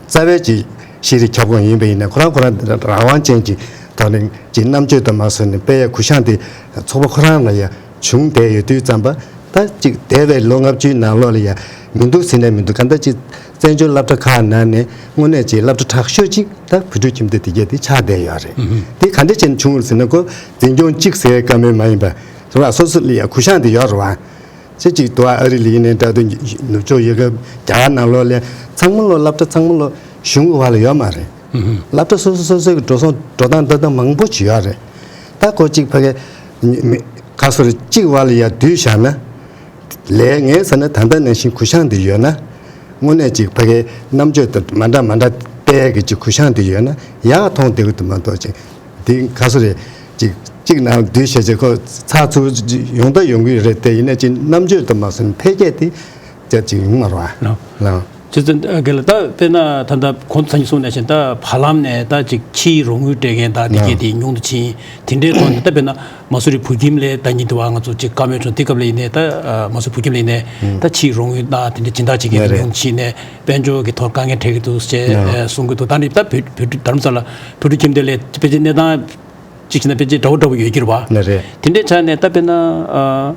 རྩ་བའི་ཅིག་ཤེས་རིག་ཁྱབ་ཁོངས་ཡིན་པ་ཡིན་ན་ཁོ་རང་ཁོ་རང་རང་དབང་ཅན་གྱི་ཐོག་ནས་ཀྱི་རྣམ་དཔྱོད་དུ་མ་སོང་ནས་སྤེལ་ཡ་གུ་ཤང་དེ་ཚོགས་པ་ཁོ་རང་ལ་ཡ་བྱུང་བསྡད་ཡོད་དུས་ཙམ་པ་ ད་ཅིག་འདས་པའི་ལོ་ལྔ་བཅུའི་ནང་ལོགས་ལ་ཡ་མི་འདུག་ཟེར་ནས་མི་འདུག་གང་ལྟར་ཅིག་བཙན་བྱོལ་སློབ་གྲྭ་ཁག་ནང་ནས་དངོས་གནས་ཅིག་སློབ་གྲྭ་དྲག་ཤོས་ཅིག་ད་བོད་ཕྲུག་ཁྱིམ་སྡེ་དེ་གས་དེ་ཆགས་བསྡད་ཡོད་རེད། དེ་ག་འདྲ་བྱས་ནས་བྱུང་བ་ཟེར་ན། ཁོ་འཛིན་སྐྱོང་གཅིག་ཟེར་བཀའ་མོལ་མ་ཡིན་པ་རེད་བ། སོ་སོ་ལ་ཡ་གུ་བཤངས་དེ་ཡོད་རེད་བ། ཅི་ཅིག་འདུག་བ། ཨ་རི་ལ་ཡིན་ནའི་འདྲ་འདུག་ནུབ་ཕྱོགས་ཡུལ་ཁག་རྒྱ་གར་ནང་ལོགས་ལ་ཚང་མ་ལོ་སློབ་གྲྭ་ཚང་མ་ལོ་གཞུང་གི་བར་ལ་ཡོད་མ་རེད། སློབ་གྲྭ་སོ་སོ་སོ་སོའི་གི་འགྲོ་སོང་འགྲོ་སྟངས་འགྲོ་སྟངས་མང་པོ་ཅིག་ཡོད་རེད། ད་ཁོ་གཅིག་ཕ་གི་མི་ཁ་སོར་གཅིག་བར་ལ་ཡ་བསྡུས་བཞག་ན། ལས་ངན་ཟེར་ན་ད་ལྟ་ནང་བཞིན་གུ་བཤངས་དེ་ཡོད་ན། དངོས་གནས་ཅིག་ཕ་གི་རྣམ་དཔྱོད་དང་མ་འདྲ་མ་འདྲ་སྤེལ་གི་ཅིག་གུ་བཤངས་དེ་ཡོད་ན་ཡག་མཐོང་བསྡད་གི་འདུག་མ་གཏོགས་ཅིག་དེ་ཁ་སོ་རེད། ཅིག་གཅིག་ནང་བསྡུས་བྱས་བྱས་ཁོ་ཚགས་ཚུད་ཡོང་ད་ཡོང་གི་རེད་དེ། ཡིན་ན་ཅིག་རྣམ་དཔྱོད་དུ་མ་སོན་འཕེལ་རྒྱས་དེ་ཅག་ཅིག་ཡོང་མ་རེད་བ། ལགས། ལགས། ཅི་ཙམ་དགེ་ལ་ད་དཔེར་ན་ད་ལྟ་གོང་དུ་ཚང་གིས་གསུངས་ནང་བཞིན་ད་བར་ལམ་ནས་ད་ཅིག་ཕྱིའི་རོགས་དངུལ་སྤྲད་མཁན་དང་དེ་གས་དེ་ཉུང་དུ་ཕྱིན། དེ་འདྲའི་ཐོག་ནས་ད་དཔེར་ན་མ་སུ་རི་བོད་ཁྱིམ་ལ་ད་ཉིན་དུ་བ་ང་ཚོ་ཅིག་བཀའ་མོལ་བྱུང་དེ་སྐབས་ལ་ཡིན་ནའི་ད་མ་སུ་རི་བོད་ཁྱིམ་ལ་ཡིན་ནའི་ད་ཕྱིའི་རོགས་དངུལ་དང་དེ་འདྲའི་སྦྱིན་བདག་ཅིག་གི་ཉུང་དུ་ཕྱིན་ནས་དཔལ་འབྱོར་གྱི་ཐོག་དཀའ་ངལ་འཕྲད་ཀྱི་འདུག་ཅེས་གསུང་གི་འདུག་ད་ནི་ད་བོད་བོད་ཕྲུག་དྷ་རམ་ས་ལ་བོད་ཕྲུག་ཁྱིམ་སྡེ་ལ་དཔེ་ཆའི་གནས་སྟངས་གཅིག་བྱས་ན་དཔེ་ཆ་འདྲ་བོ་འདྲ་བོ་ཡོད་ཀྱི་རེད་བ། ལགས་རེད། དེ་འདྲའི་ཆ་ནས་ད་དཔེར་ན་ཨ།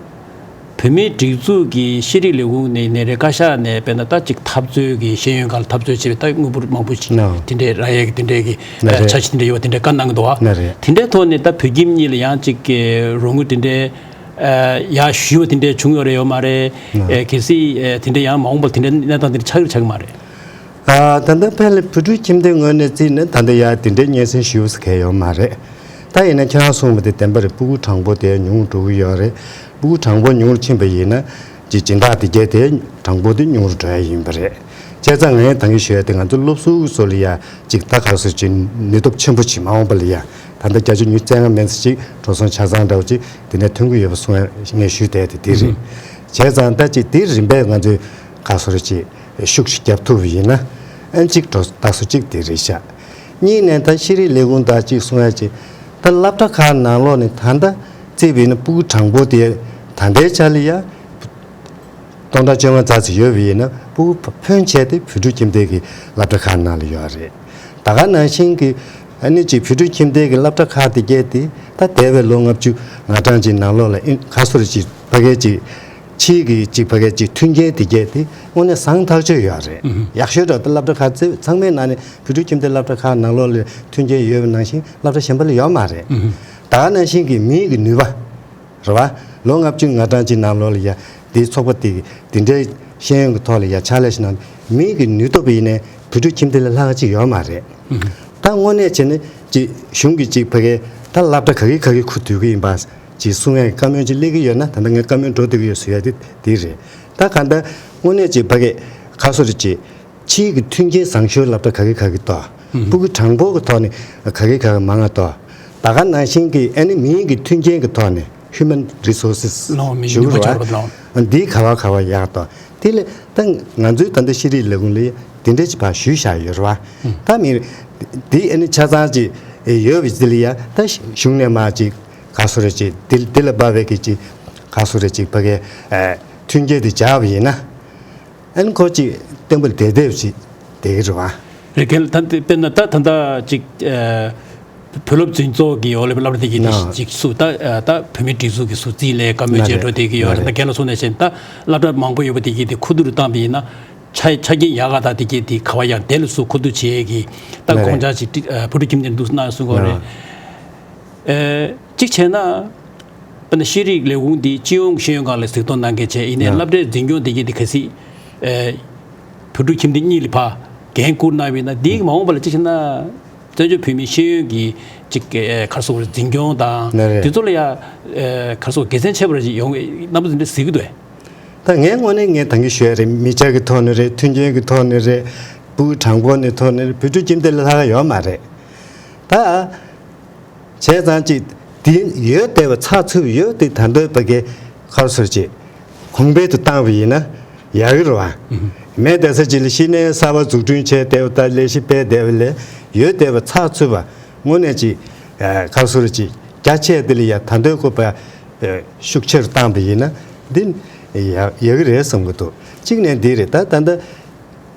བོད་མིའི་སྒྲིག་འཛུགས་ཀྱི་ཤེས་རིག་ལས་ཁུངས་ནས་ནས་རེད། བཀའ་ཤག་ནས་དཔེར་ན་ད་ཅིག་འཐབ་རྩོད་ཀྱི་ཤེས་ཡོན་སྒང་ལ་འཐབ་རྩོད་བྱས་པའི་ད་དངུལ་འབོར་མང་པོ་ཞིག་ནོ། དེ་འདྲའི་རག་ཡས་ཀྱི་དེ་འདྲའི་གི་ལགས་རེད། འཆར་གཞི་དེ་འདྲ་ཡོད་པ་དེ་འདྲའི་བཀའ་གནང་གི་འདུག་བ། ལགས་རེད། དེ་འདྲའི་ཐོག་ནས་ད་བོད་ཁྱིམ་གཉིས་ལ་ཡང་ཅིག་གི་རོགས་དངུལ་དེ་འདྲའི་ཡར་ཞུས་པ་དེ་འདྲའི་བྱུང་ཡོད་རེད་ཡོད་མ་རེད། ནོ། གལ་སྲིད་དེ་འདྲའི་ཡང་མ་འོངས་པར་དེ་འདྲའི་གནས་སྟངས་དེ་འདྲ་ཆགས་ཀྱི་རེད་ཆགས་ཀྱི་མ་རེད། ད་ལྟ་ཕལ་བོད་ཕྲུག་ཁྱིམ་སྡེའི་ངོས་ནས་བརྩིས་ན་ད་ལྟ་ཡ་དེ་འདྲའི་སྙན་སེང་ཞུས་ཟེར་མཁན་ཡོད་མ་རེད། ད་ཡིན་ན་ཁྱེད་རང་གསུངས་པ་དེ་བདེན་པ་རེད། སྤུ་གུ་གྲངས་འབོར་དེ་ཉུང་འགྲོ་གི་ཡོད་རེད། སྤུ་གུ་གྲངས་འབོར་ཉུང་རུ་ཕྱིན་པ་ཡིན་ན་ཅིག་སྦྱིན་བདག་དེ་གས་དེ་གྲངས་འབོར་དེ་ཉུང་རུ་འགྲོ་ཡ་ཡིན་པ་རེད། བྱས་ཙང་ངས་ད་གིན་ཞུ་ཡ་དེ་ང་ཚོ་སློབ་ཟུར་ཚོ་ལ་ཡ་ཅིག་ད་ག་སོ་ཅིག་ནུས་སྟོབས་ཆེན་པོ་ཅིག་མ་འོངས་པ་ལ་ཡ་ད་ལྟ་བརྒྱ་ཆ་ཉི་ཤུ་རྩ་ལྔ་མན་ཙམ་ཅིག་འགྲོ་སོང་ཆ་ཚང་འདྲ་བོ་ཅིག་དེ་ནས་ཐོན་གི་ཡོད་པ་གསུང་ཡ་ངས་ཞུས་བསྡད་དེ་དེ་རེད། བྱས་ཙང་ད་ཅིག་དེ་རིམ་པས་ང་ཚོས་ག་སོ་རེ་ཅིག་ཤུགས་ཤིག་རྒྱབ་ཐུབ་པ་ཡིན་ན་ཨན་ཅིག་འགྲོ་ད་སོ་ཅིག་དེ་རེད་ཤག་གཉིས་ནས་ད་ཤེས་རིག་ལས་ཁུངས་དང་ཅིག་གསུང་ཡ་ཅིག་ད་སློབ་གྲྭ་ཁག་ནང་ལོགས་ནས་ད་ལྟ་བརྩིས་པ་ཡིན་ན་སྤུ་གུ་གྲངས་འབོར་དེ་ད་ལྟའི་ཆ་ལ་ཡ་སྟོང་ཕྲག་བཅོ་ལྔ་ཙམ་ཅིག་ཡོད་པ་ཡིན་ན་སྤུ་གུ་ཕོན་ཆེ་དེ་བོད་ཕྲུག་ཁྱིམ་སྡེ་གི་སློབ་གྲྭ་ཁག་ནང་ལ་ཡོད་རེད། ད་ག་ནང་བཞིན་གི་ཨ་ནི་ཅིག་བོད་ཕྲུག་ཁྱིམ་སྡེ་གི་སློབ་གྲྭ་ཁག་དེ་གས་དེ་ད་འདས་པའི་ལོ་ལྔ་བཅུ་ང་གྲངས་ཅིག་ནང་ལོགས་ལ་ཨིན་ག་སོ་རེ་ཅིག་ཕ་གི་ཅིག་ཕྱིའི་གི་ཅིག་ཕ་གི་ཅིག་མཐུན་རྐྱེན་དེ་གས་དེ་དངོས་གནས་བཟང་ཐག་ཆོད་ཡོད་རེད། ཡག་ཤོས་འདྲ་ད་སློབ་གྲྭ་ཁག་ཚང་མའི་ནང་ནས་བོད་ཕྲུག་ཁྱིམ་སྡེ་སློབ་གྲྭ་ཁག་ནང་ལོགས་ལ་མཐུན་རྐྱེན་ཡོད་པ་ནང་བཞིན་སློབ་གྲྭ་གཞན་པ་ལ་ཡོད་མ་རེད། ད་ག་ནང་བཞིན་གི་མིའི་གི་ནུས་པ་རེད་བ། ལོ་ལྔ་བཅུ་ང་གྲངས་ཅིག་ནང་ལོགས་ལ་ཡ་དེའི་ཚོགས་པ་དེ་དེ་འདྲའི་ཤེས་ཡོན་གྱི་ཐོག་ལ་ཡ་ཕྱག་ལས་ཤིག་གནང་མིའི་གི་ནུས་སྟོབས་ཡིན་ནའི་བོད་ཕྲུག་ཁྱིམ་སྡེ་ལས་ལྷག་ག་ཅིག་ཡོད་མ་རེད། ད་དངོས་གནས་བྱས་ན་ཅིག་གཞུང་གི་ཅིག་ཕ་གི་ད་སློབ་གྲྭ་ག་གི་ག་གི་ཁུ་བསྡུ་གི་ཡིན་པ་ཅིག་གསུང་ཡ་གི་བཀའ་མོལ་ཅིག་སླེབས་ཀྱི་ཡོད་ན་ད་ལྟ་ངས་བཀའ་མོལ་འགྲོ་བསྡད་ཀྱི་ཡོད་ཟེར་ཡ་དེ་དེ་རེད། ད་གང་ལྟར་དངོས་གནས་ཅིག་ཕ་གི་ག་སོ་རེ་ཅིག་ཕྱིའི་གི་མཐུན་རྐྱེན་བཟང་ཤོས་སློབ་གྲྭ་ག་གི་ག་གི་ཏོ། ཨུམ། སྤུ་གུ་གྲངས་འབོར་གི་ཐོག་ནས་ག་གི་ག་གི་མང་ང་ཏོ། ད་ག་ནང་བཞིན་གི་ཨ་ནི་མིའི་གི་མཐུན་རྐྱེན་གི་ཐོག་ནས་human resources ལོ་མི་ཞུ་ནུས་པ་རུ་ཆགས་པ་ལོ། འདི་ག་བ་ག་བ་ཡག་ཏོ། དེ་ལས་ད་ང་ཚོའི་ད་ལྟ་ཤེས་རིག་ལས་ཁུངས་ལ་དེ་འདྲ་ཅིག་ཕར་ཞུས་བཞག་ཡོད་རེད་བ། ཨུམ། ད་མི་དེ་ཨ་ནི་ཆ་ཚང་ཅིག་ཡོད་པའི་ཅི་ལ་ཡ་ད་གཞུང་ནས་མ་ཅིག་ག་སོ་རེ་ཅིག་དེ་དེ་ལ་འབབ་པའི་གི་ཅིག་ག་སོ་རེ་ཅིག་ཕ་གི་མཐུན་རྐྱེན་དེ་སྦྱར་བ་ཡིན་ན། ཨན་ཁོ་ཅིག་བརྟན་པོ་བསྡད་བསྡད་ཅིག་བསྡད་ཀྱི་རེད་བ། རེད། གལ་ད་དཔེར་ན་ད་ད་ལྟ་ཅིག་ཨ་བོད་སློབ་འཛིན་ཚོགས་ཀྱི་འོག་ལ་སློབ་གྲྭ་དེ་གི་ནོ། ཅིག་སུ་ད་ཨ་ད་བོད་མིའི་སྒྲིག་འཛུགས་ཀྱི་སུ་རྩིས་ལས་བཀའ་མོལ་ན་བྱས་རེད། འགྲོ་བསྡད་ཀྱི་ཡོད་ན་རེད། ད་རེད། རྒན་ལགས་གསུངས་ནང་བཞིན་ད་སློབ་གྲྭ་མང་པོ་ཡོད་པ་དེ་གི་དེ་ཁུ་བསྡུ་རུ་བཏང་བ་ཡིན་ན་ཆ་ཆ་རྐྱེན་ཡག་ག་ད་དེ་གི་དེ་ག་བ་ཡང་དེ་ལ་སུ་ཁུ་བསྡུ་བྱེད་ཀྱི་ད་ན་དགོངས་རེད། འཆར་ཅིག་ཨ་བོད་ཕྲུག་ཁྱིམ་སྡེ་འདུག་གནང་གསུང་གི་ཡོད་རེད། ན། ཨེ་གཅིག་བྱས་ན། དཔེར་ན་ཤེས་རིག་ལས་ཁུངས་འདི་སྤྱི་ཡོངས་ཤེས་ཡོན་སྒང་ལ་གཟིགས་རྟོག་གནང་མཁན་བྱས་ཡིན་ནའི་ཡང་སློབ་གྲྭའི་འཛིན་སྐྱོང་དེ་གའི་དེ་གལ་སྲིད་ཨེ་བོད་ཕྲུག་ཁྱིམ་སྡེ་གཉིས་ལ་ཕར་འགན་བསྐུར་གནང་བ་ཡིན་ན་འདིའི་མ་འོངས་པ་ལ་གཅིག་བྱས་ན་བཙན་བྱོལ་བོད་མིའི་ཤེས་ཡོན་གྱི་གཅིག་ཨེ་ག་རེ་ཟེར་དགོས་རེད། འཛིན་སྐྱོང་དང་ན་རེད། དེ་ཚོ་ལ་ཡང་ཨེ་ག་རེ་ཟེར་དགོས་དགེ་མཚན་ཆེ་བ་རེ་ཞིག་ཡོང་བའི་རྣམ་པ་དེ་འདྲ་གཟིགས་ཀྱི་འདུག་ཨེ། ད་ངའི་ངོས་ནས་ངས་ད་གིན་ཞུས་ཡ་རེད། མི་ཆ་གི་ཐོག་ནས་རེད། མཐུན་རྐྱེན་གྱི་ཐོག་ནས་རེད། སྤུ་གུ་གྲངས་འབོར་ནས་ཐོག་ནས་རེད། བོད་ཕྲུག་ཁྱིམ་སྡེ་ལས་ལྷག་ཡོད་མ་རེད། ད། བྱས་ཙང་ཅིག་དེ་ཡོད་བསྡད་པ་ཚགས་ཚུད་ཡོད་དེ་ད་འདོད་པ་གི་ཁར་སོར་ཅིག་གོང་འཕེལ་དུ་བཏང་བ་ཡིན་ན་ཡག་གི་རེད་བ། མེད་བསྡད་ས་ཅིག་ལ་ཤི་ནས་གསར་པ་འཛུགས་སྐྲུན་བྱས་བསྡད་པ་དང་ལས་གཞི་སྤེལ་བསྡད་པ་ལས་ཡོད་བསྡད་པ་ཚགས་ཚུད་པ་དངོས་གནས་ཅིག་ཁར་སོར་ཅིག་རྒྱ་ཆེ་དེ་ལ་ཡ་ད་འདོད་དགོས་པ་ཤུགས་ཆེ་རུ་བཏང་བ་ཡིན་ན་འདི་ཡག་ཡག་གི་རེད་བསམ་གི་འདུག་གཅིག་ནས་འདི་རེད། ད་ད་ལྟ།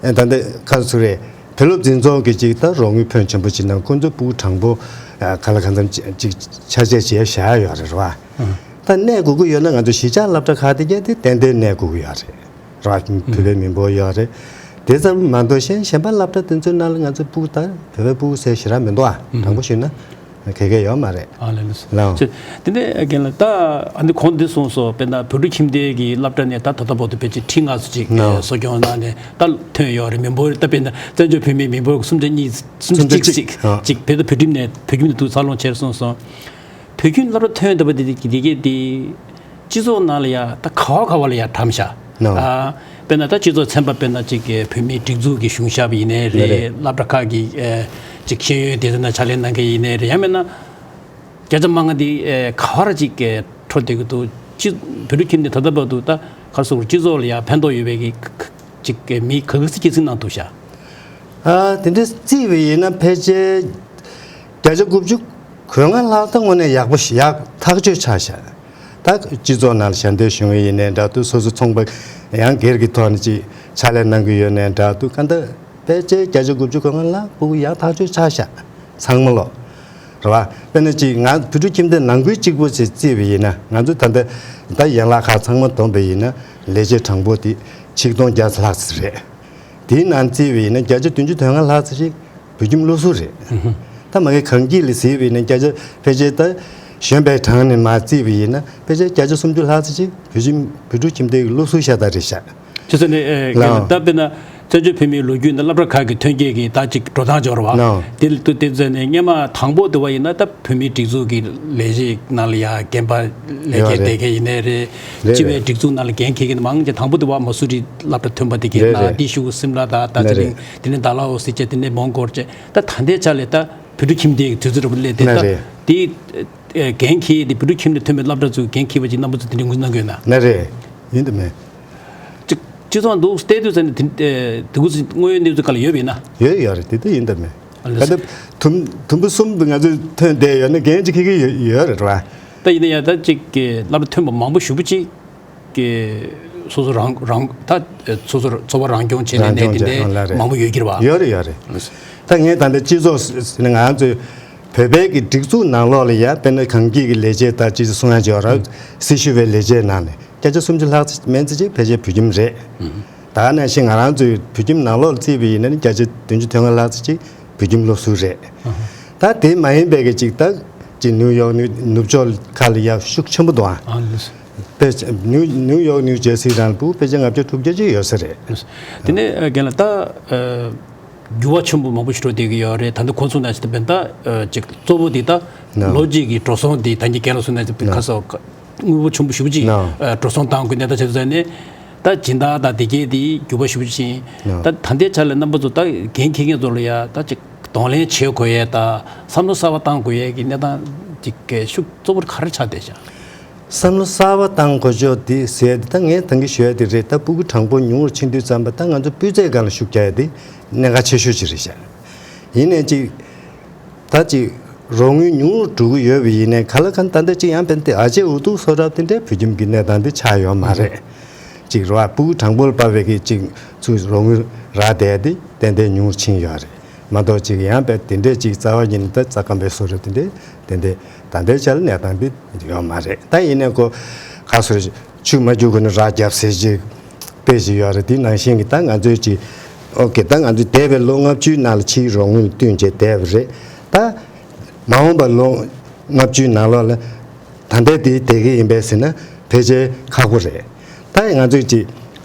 ཨ་ད་ལྟ་ཁ་སུ་རེད། བོད་སློབ་འཛིན་ཚོགས་ཀྱིས་ཅིག་ད་རོགས་དངུལ་ཕོན་ཆེན་པོ་ཅིག་གནང་ཁོང་ཚོའི་སྤུ་གུ་གྲངས་འབོར་ཨ་ག་ལ་གང་འཚམ་ཅིག་ཆ་བཞག་བྱས་བཞག་ཡོད་རེད་བ། ཨ་ ད་གནས་དགོས་ཀྱི་ཡོད་ན་ང་ཚོ་གཞིས་ཆགས་སློབ་གྲྭ་ཁག་དེ་གྱད་དེ་ཏན་ཏན་གནས་དགོས་ཀྱི་ཡོད་རེད། ར་བོད་པའི་མི་འབོར་ཡོད་རེད། དེ་ཙམ་མ་གཏོགས་གཞན་གཞན་པ་སློབ་གྲྭ་དེ་ཚོའི་ནང་ལ་ང་ཚོ་སྤུ་གུ་ད་བོད་པའི་སྤུ་གུ་ཟེར་ཞེ་དྲག་མི་འདུག་ཨ། དྲང་པོ་ཞུས་ན་ག་གེ་ཡོད་མ་རེད། ཨ་ལས་ལགས་སོ། ལགས། ཅེ། དེ་ནས་རྒན་ལགས་ད་ཨ་ནི་གོང་འདི་གསུངས་སོང་། དཔེར་ན་བོད་ཕྲུག་ཁྱིམ་སྡེ་གི་སློབ་གྲྭ་ནས་ད་ད་ལྟ་བར་དུ་ཕལ་ཆེར་ཁྲི་ལྔ་ཙམ་ཅིག་ལགས། གསོ་སྐྱོང་གནང་ནས་ད་ཐོན་ཡོད་རེད། མི་འབོར་ད་དཔེར་ན་བཙན་བྱོལ་བོད་མིའི་མི་འབོར་སུམ་ཆ་གཉིས་སུམ་ཆ་གཅིག་ཅིག་ཅིག་བོད་ད་བོད་ཁྲིམས་ནས་བོད་ཁྱིམ་ནས་འདུག་འཚར་ལོངས་བྱས་གསུངས་སོང་། བོད་ཁྱིམ་སློབ་གྲྭ་ཐོན་བསྡད་པ་དེ་དེ་ག་དེ་སྤྱི་ཚོགས་ནང་ལ་ཡ་ད་ག་བ་ག་བ་ལ་ཡ་གྲམ་ཤག་ནོ། ཨ། དཔེར་ན་ད་སྤྱི་ཚོགས་ཚན་པ་དཔེར་ན་ཅིག་གི་བོད་མིའི་སྒྲིག་འཛུགས་ཀྱི་གཞུང་ཞབས་ཡིན་ནའི་རེད། རེད། སློབ་གྲྭ་ཁག་གི་ཨེ་ཅིག་ཤེས་ཡོན་སྡེ་ཚན་ནང་ཕྱག་ལས་གནང་མཁན་ཡིན་ནའི་རེད། ཡང་མིན་ན་བརྒྱ་ཆ་མང་ང་དེ་ཨེ་ག་བར་ཅིག་གི་འཕྲོ་བསྡད་ཀྱི་འདུག་སྤྱི་བོད་ཕྲུག་ཁྱིམ་སྡེ་ད་ལྟ་བར་དུ་ད་ག་རེ་ཟེར་དགོས་རེད། སྤྱི་ཚོགས་ལ་ཡ་ཕན་ཐོགས་ཡོད་པའི་གི་ཅིག་གི་མི་ག་གི་སྲིད་ཀྱི་ཚིག་གནང་འདུག་ཤག་ཨ། དེ་འདྲ་བརྩིས་པ་ཡིན་ན་ཕལ་ཆེར་བརྒྱ་ཆ་དགུ་བཅུ་གོ་ལྔ་ལྷག་ད་དངོས་གནས་ཡག་པོ་ཞིག་ཡག་ཐག་ཆོད་ཆགས་ཤག་ད་སྤྱི་ཚོགས་ནང་ལ་ཞལ་འདེབས་ཞུ་མཁན་ཡིན་ནའི་འདྲ་འདུག་སོ་སོ་ཚོང་པ་ཡང་སྒེར་གྱི་ཐོག་ནས་ཅིག་ཕྱག་ལས་གནང་གི་ཡོད་ནའི་འདྲ་འདུག་གང་ལྟར་ཕལ་ཆེར་བརྒྱ་ཆ་དགུ་བཅུ་གོ་ལྔ་ལྷག་སྤུ་གུ་ཡག་ཐག་ཆོད་ཆགས་ཤག་ཚང་མ་ལོ། རེད་བ། དཔེར་ན་ཅིག་ང་བོད་ཕྲུག་ཁྱིམ་སྡེ་ནང་ཁུལ་གཅིག་པོ་ཞིག་བརྩིས་པ་ཡིན་ན། ང་ཚོ་ད་ལྟ་ད་ཡན་ལག་ཁག་ཚང་མ་བསྡོམས་པ་ཡིན་ན་ལས་བྱེད་གྲངས་འབོར་དེ་ཆིག་སྟོང་བརྒྱ་ཙམ་ལྷག་ཙམ་རེད། དེའི་ནང་བརྩིས་པ་ཡིན་ན་བརྒྱ་ཆ་བདུན་ཅུ་དོན་ལྔ་ལྷག་ཙམ་ཞིག་བོད་ཁྱིམ་སློབ་ཟུར་རེད། ད་མ་གི་གངས་སྐྱིད་ལ་གཟིགས་པ་ཡིན་ན་བརྒྱ་ཆ་ཕལ་ཆེར་ད་གཞོན་པའི་གྲངས་ནས་མར་བརྩིས་པ་ཡིན་ན་ཕལ་ཆེར་བརྒྱ་ཆ་སུམ་ཅུ་ལྷག་ཙམ་ཞིག་བོད་ཁྱིམ་བོད་ཕྲུག་ཁྱིམ་སྡེ་གི་སློབ་ཟུར་ཤ་སྟག་རེད་ཤག་བྱས་ཙང་ནས་ཨེ་ལགས། ད་དཔེར་ན་བཙན་བྱོལ་བོད་མིའི་ལོ་རྒྱུས་ནང་སློབ་གྲྭ་ཁག་གི་ཐོན་སྐྱེད་ཀྱི་ད་ཅིག་འགྲོ་སྟངས་སྦྱོར་བ། ལགས། དེ་ལ་ཐུག་དེ་ཚོ་ནས་སྔོན་མ་དང་པོ་དེ་བ་ཡིན་ན་ད་བོད་མིའི་སྒྲིག་འཛུགས་ཀྱི་ལས་བྱེད་ནང་ལ་ཡ་རྒན་པ་ལས་ཡོད་ཀྱི་རེད། བསྡད་མཁན་ཡིན་ནའི་རེད། རེད་སྤྱི་པའི་རེད། སྒྲིག་འཛུགས་ནང་ལ་འགན་འཁྱེར་མཁན་མང་ཆེ་དང་པོ་དེ་བ་མ་སུ་རི་སློབ་གྲྭ་ཐོན་པ་དེ་གི་རེད་ནང་རེད། དེ་ཤུ་གུ་སིམ་ལ་ད་ད་ན་དེ་རེད། རིང་དེ་ནས་ད་ལའོ་སི་ཅེ་དེ་ནས་མོང་གོར་ཅེ་ད་ད་ལྟའི་ཆ་ལས་ད་བོད་ཕྲུག་ཁྱིམ་སྡེ་གི་དུས་ཚོད་རེད་པ་སླེབས་དེ་ན་ད་རེད། དེ་འགན་འཁྱེར་དེ་བོད་ཕྲུག་ཁྱིམ་སྡེ་ཐོན་པའི་སློབ་གྲྭ་ཚོས་འགན་འཁྱེར་བ་ཅིག་རྣམ་པ་ཚོ་དེ་འདྲའི་ངོས་འཛིན་གནང་གི་ཡོད་ན། ན་རེད། ཡིན་དུ་མེད། ཅིག་སྤྱི་ཚོགས་འདུག་བལྟས་དུས་ཙམ་ནས་དེ་དེ་གུ་ཚོ་དངོས་ཡོད་གནས་ཚུལ་ག་ལ་ཡོད་པ་ཡིན་ན། ཡོད་ཡོད་རེད། དེ་ད་ཡིན་དུ་མེད། ཨ་ལགས་ག་སོ། ད་དུམ་དུམ་བུ་གསུམ་དུ་ང་ཚོས་ཐོན་བསྡད་ཡོད་ན་འགན་ཅིག་འཁྱེར་གྱི་ཡོད་ཡོད་རེད་བ། ད་ཡིན་ན་ཡང་ད་ཅིག་གི་སློབ་གྲྭ་ཐོན་པ་མང་པོ་ཞེ་པོ་ཅིག་གི་སོ་སོ་རང་རང་ད་སོ་སོ་འཚོ་བ་རང་སྐྱོང་བྱས་ནས་རང་གནས་དེ་སྐྱོང་བྱས་འདྲའི་ཨ་ལགས་རེད། མང་པོ་ཡོད་ཀྱི་རེད་བ། ཡོད་རེད་ཡོད་རེད། ད་ངས་ད་ལྟ་སྤྱི་ཚོགས་ཟེར་ན་ང་ཚོའི་བོད་པའི་གི་སྒྲིག་འཛུགས་ནང་ལོགས་ལ་ཡ་དཔེར་ན་གངས་སྐྱིད་ཀྱི་ལས་བྱེད་དང་སྤྱི་ཚོགས་སྲུང་ཡག་ཅིག་ཡོད་ར། སྲི་ཞུ་བའི་ལས་བྱེད་ནང་ནས་བརྒྱ་ཆ་སུམ་ཅུ་ལྷག་ཙམ་མན་ཙམ་ཅིག་ཕལ་ཆེར་བོད་ཁྱིམ་རེད། ད་ག་ནང་བཞིན་ང་རང་ཚོའི་བོད་ཁྱིམ་ནང་ལོགས་ལ་བརྩིས་པ་ཡིན་ན་ནི་བརྒྱ་ཆ་བདུན་ཅུ་དོན་ལྔ་ལྷག་ཙམ་ཅིག་བོད་ཁྱིམ་སློབ་ཟུར་རེད། ད་དེ་མ་ཡིན་པའི་གི་ཅིག་ད་ཅིག་ནིའུ་ཡོག་ནིའུ་ནུབ་ཕྱོགས་ཁག་ལ་ཡ་ཤུགས་ཆེན་པོ་འདུག་ཨ། ཨ་ལགས་སོ། དཔེ་ནིའུ་ནིའུ་ཡོག་ནིའུ་ཇེར་སི་རང་ལ་ཕྲུ་གུ་ཕལ་ཆེར་ལྔ་བརྒྱ་དྲུག་བརྒྱ་ཅིག་ཡོད་ས་རེད། ལགས་སོ། དེ་ནས་ཨ་རྒན་ལགས་ད་ཨ་འགྱུར་བ་ཆེན་པོ་མང་པོ་ཞིག་འགྲོ་བསྡད་ཀྱི་ཡོད་རེད། ད་ལྟ་ཁོང་ཚོ་ནང་བཞིན་དུ་བན་ད་ཨ་ཅིག་གཙོ་བོ་དེ་ད་ན་ལོ་གཅིག་གི་འགྲོ་སོང་དེ་ད་ནི་རྒན་ལགས་གསུངས་ནང་བཞིན་ན་ཁ་སོ་དངུལ་ཕོན་ཆེན་པོ་ཞེ་པོ་ཅིག་ན་ཨ་འགྲོ་སོང་བཏང་དགོས་གནས་སྟངས་བྱས་ཙང་ནས་ད་སྦྱིན་བདག་དང་དེ་གས་དེ་འགྱུར་བ་ཞེ་པོ་ཅིག་ཕྱིན། ན་ད་ད་ལྟའི་ཆ་ལ་རྣམ་པ་ཚོ་ད་འགན་འཁྱེར་མཁན་ཚོ་ལ་ཡ་ད་ཅིག་གདོང་ལེན་བྱེད་དགོས་ཡས་དང་བསམ་བློ་གསར་པ་བཏང་དགོས་ཡས་ཀྱི་གནས་སྟངས་ཅིག་གི་ཤུགས་གཙོ་བོར་ག་རེ་ཆགས་བསྡད་ཤག་བསམ་བློ་གསར་པ་བཏང་དགོས་ཕྱོགས་དེ་ཟེར་ཏེ་ད་ངས་ད་གིན་ཞུ་ཡ་དེ་རེད། ད་སྤུ་གུ་གྲངས་འབོར་ཉུང་རུ་ཕྱིན་དུས་ཙམ་པ་ད་ང་ཚོ་སྤུས་ཚད་སྒང་ལ་ཤུགས་རྒྱག་ཡ་དེ་གནད་འགག་ཆེ་ཤོས་ཅིག་རེད་ཤག་ཡིན་ནའི་ཅིག་ད་ཅིག་རོགས་དངུལ་ཉུང་རུ་འགྲོ་གི་ཡོད་པ་ཡིན་ནའི་ག་ལ་གང་ད་ལྟ་ཅིག་ཡང་བན་དེ་ཨ་ཅེ་འུ་ཐུག་སོ་རབ་དེ་འདྲའི་བོད་ཁྱིམ་གྱི་གནས་སྟངས་དེ་ཆགས་ཡོད་མ་རེད། ཅིག་རོགས་སྤུ་གུ་གྲངས་འབོར་སྤར་བའི་གི་ཅིག་ཚུར་རོགས་དངུལ་རག་བསྡད་དེ་ཏན་ཏན་ཉུང་རུ་ཕྱིན་ཡོད་རེད། མ་གཏོགས་ཅིག་ཡང་བས་དེ་འདྲས་ཅིག་རྩ་བ་ཉིད་ནས་ད་རྩ་ཁམས་པའི་བཟོ་འདྲ་དེ་འདྲས་དེ་འདྲས་ད་ལྟའི་ཆར་གནས་སྟངས་དེ་ཡོད་མ་རེད། ད་ཡིན་ནའི་ཁོ་ཁ་སོར་ཆུ་མ་རྒྱུག་གོང་ནས་རགས་བརྒྱབ་ཟེར་ཅིག་དཔེ་ཅིག་ཡོད་རེད། དེ་ནང་བཞིན་གྱི་ད་ང་ཚོའི་ཅིག་ཨོ་ཀེ་ད་ང་ཚོས་འདས་པའི་ལོ་ལྔ་བཅུའི་ནང་ལ་ཕྱིའི་རོགས་དངུལ་བསྟུན་བྱས་བསྡད་པ་རེད། ད་མ་འོངས་པ་ལོ་ལྔ་བཅུའི་ནང་ལོགས་ལ་ད་ལྟའི་དེ་བསྡད་ཀྱི་ཡིན་པས་ཟེར་ན་ཕལ་ཆེར་ཁག་པོ་རེད། ད་ང་ཚོས་ཅིག་